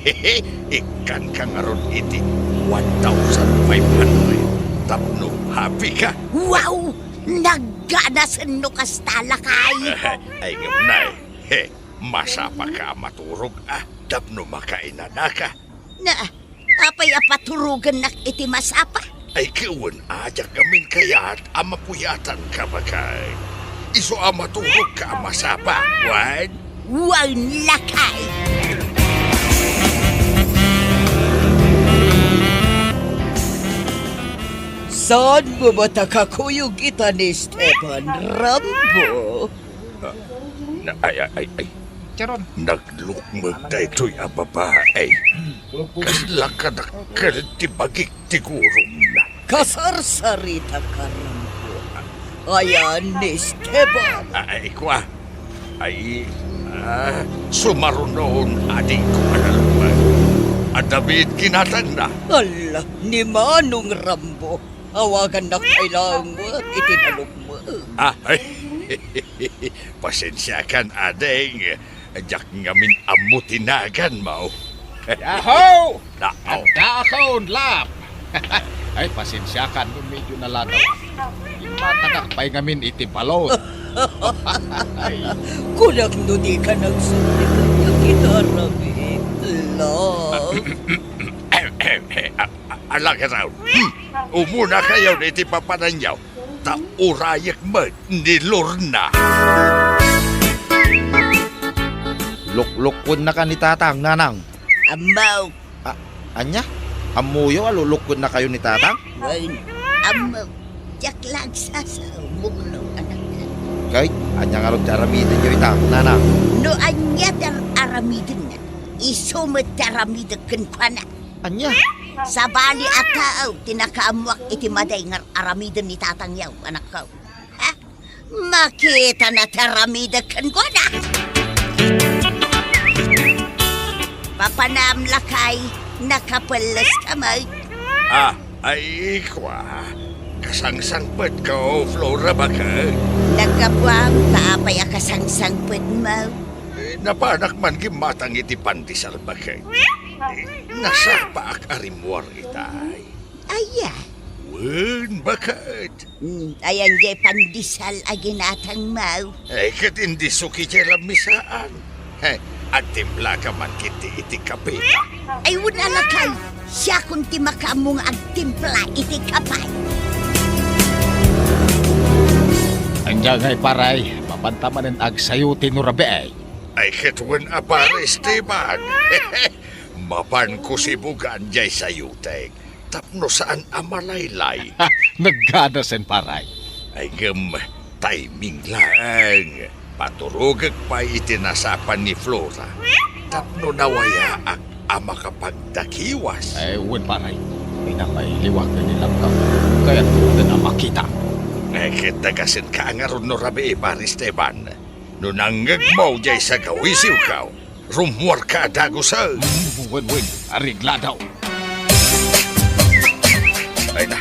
Ikkanka ngarud iti one thousand five hundred. Tapno happy ka. Wow! Nagganasen no kasta, lakay. Ay, ngem, nay, he, masapaka a maturog, a, tapno makainanaka. Na, apay a paturogennak iti masapa? Ay, wen, a, diak ngamin kayat a mapuyatanka, bakay. Isu a maturogka a masapa, wen? Wen, lakay. Saan mo met a kakuyog ita ni Esteban, Rambo? Ay, ay, ay, ay. Charon. Naglukmeg daytoy a babae. Kasla kadakkel ti bagik ti gurumna. Kasarsaritaka, Rambo. Ayan ni Esteban. Ay, kua. Ay, ah, sumarunon, adingko a nalukmeg. Adda met kinatangna. Ala, ni Manong Rambo. Awagannak pay laeng met iti nalukmeg. Ah, ay. Pasensiakan, ading. Diak ngamin ammo ti naganmo. Yahoo! Nao. Addaakon, Lap. Ay, pasensiakan no medyo naladaw. Immatagak pay ngamin iti balon. Ay. Kunak no dika nagsubli kaniak ita, Rami. Lap. Ahem, ahem, ahem. A-, a-, alagaraw. Hmm. Umunakayon iti papananyo. Ta urayek met ni Lorna. Luklukkennaka ni Tatang, Nanang. Ammo. A-, ania? Ammoyo a luklukkennakayo ni Tatang? Wen, ammo. Diak la agsasao, Muklo, anak. Ket ania ngarud ti aramidenyo ita, Nanang? No ania ti ar-, aramidenna, isu met ti aramidek kenkuana. Ania? Sabali a tao ti nakaammoak iti madi nga ar-aramiden ni tatangyo, anakko. Ha? Makitana ti aramidek kenkuana. Papanam lakay, nakapelleska met. Ah, ay, kua. Kasangsangpetka, Flora, baket. Naggapuam ta apay a kasangsangpetmo? Eh, napanak man gimmatang iti pandesal, baket. Nasapaak a rimmuar itay. Aya? Wen, baket. Hmm, ayan jay pandesal a ginatangmo? Ay, ket indisok iti lamisaan. He, agtimplaka man ketdi iti kape. Ay, wen a lakay, siakon ti makaammo nga agtimpla iti kape. Ania ngay, pare, mapanta manen agsayuti no rabii? Ay, ket wen a, pare Esteban. Mapanko sibugan jay sayutek tapno saan a malaylay. Nagganasen, pare. Ay, ngem timing laeng. Paturogek pay iti nasapan ni Flora tapno nawayaak a makapagdakiwas. Ay, wen, pare. Inapay liwaken ni Lapkap. Kayatko met a makita. Ay, ket dagasenka ngarud no rabii, pare Esteban. No nangngegmo jay sagawisiwko, rummuarka a dagusen. Wen, wen, areglado. Ay na,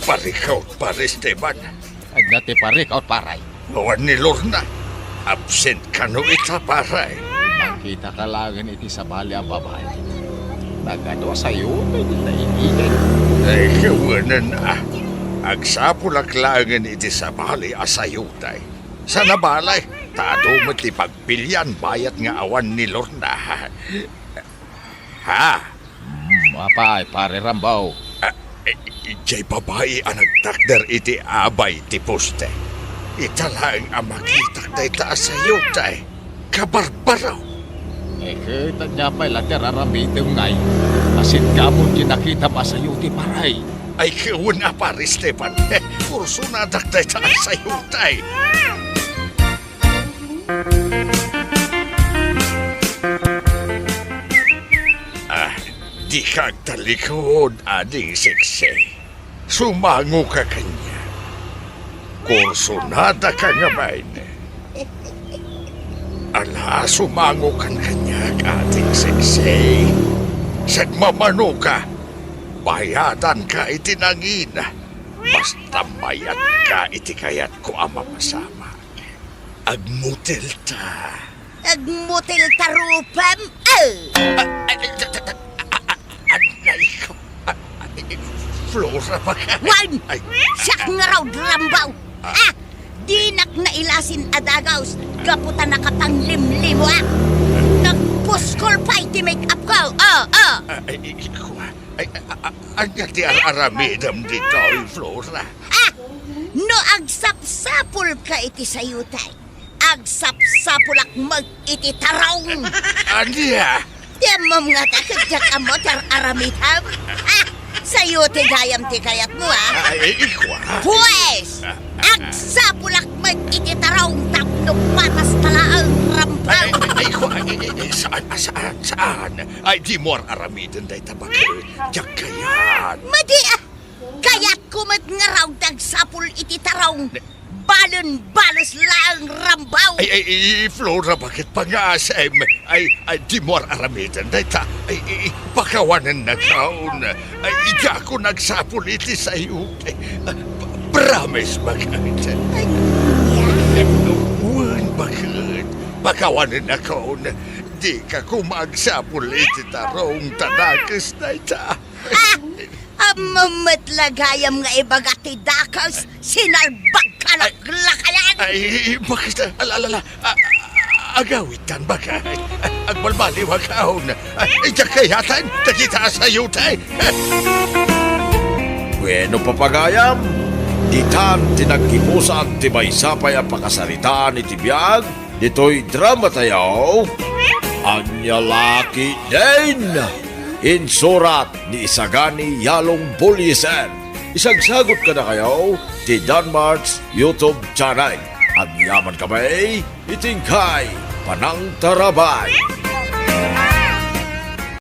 parikaw, pare Esteban. Adda ti parikaw, pare. Awan ni Lorna. Absent kano ita, pare? Makitaka laengen iti sabali a babai. Nagadu a sayo, dagita idigan. Ay, kawanen, ah. Agsapulak laengen iti sabali a sayotay. Sana bale, ta adu met ti pagpilian bayat nga awan ni Lorna. Ha? Mm, apay, Pare Rambo? Ah, eh, jay babai a nagtakder iti abay ti poste. Ita laeng a makitak dayta a sayotay. Kabarbaro! Eh, ket ania pay la ti ar-aramidem ngay? Asin gamon ti nakitam a sayotay, pare. Ay, kawen a, Pare Esteban. Kursonadak dayta a sayotay. Ah, dika agtallikud, Ading Seksi. Sumangoka kaniak. Kursunadaka ngamin. Ala, sumangokan kaniak, Ading Seksi. Sagmamanoka, bayadanka iti nangina. Basta mayat ka iti kayatko a mapasamak. Agmutil ta. Agmutil ta rupam, eh! Ah, ah, ah, ah, ah, ah, anay ko. Ah, ah, eh, Flora, baka. Wen! Ay. Siak ngarud, Rambo! Ah. Ah! Dinak nailasin a dagaus gapu ta nakapanglimlimoak. Nagpuskol pay ti make-up ko. Oh, oh. Ah, ay, ay, ay, kua. Ay, a-, a-, ania ti ar-aramidem ditoy, Flora? Ah! No agsapsapulka iti sayotay, agsapsapulak met iti tarong. Ania? Ti ammom ngata ket diak ammo ti ar-aramidem? Ah! Sayo ti gayam ti kayatmo, ah! Ay, ikua. Pues! Agsapulak met iti tarong tapno Duk patas talaang rampaw. Ay, ay, ay, ay, ay, ay, saan, ah, saan, saan? Ay, dimo ar-aramiden dayta baket. Diak kayat. Madi, ah. Kayatko met ngarud nga agsapul iti tarong. Ne- Balen-bales laeng rambaw. Ay, ay, ay, Flora, baket pangasem? Ay, ay, dimo ar-aramiden dayta. Ay, ay, pakawanennakon. Ay, diakon agsapul iti sayo. Ay, pa-, promise, baket. Ay, wen, baket. Pakawanennakon. Dika koma agsapul iti tarong ta nakes dayta. Ah! Ammom met la gayam nga ibaga ti dakes, sinalbagka laklakayan! Ay, baket, ala, ala, ala. A-, agawidtan, baket. Agbalbaliwakon. Diak kayaten, dagita a sayote. Bueno, papagayam, ditan ti naggibusan ti maysa pay a pakasaritaan iti biag ditoy drama tayo. Ania la ketdin? Insurat ni Isagani Yalong Bullieser. Isagsagut kadakayo ti Danmart's YouTube channel. Agyaman kami iti inkay panangtarabay.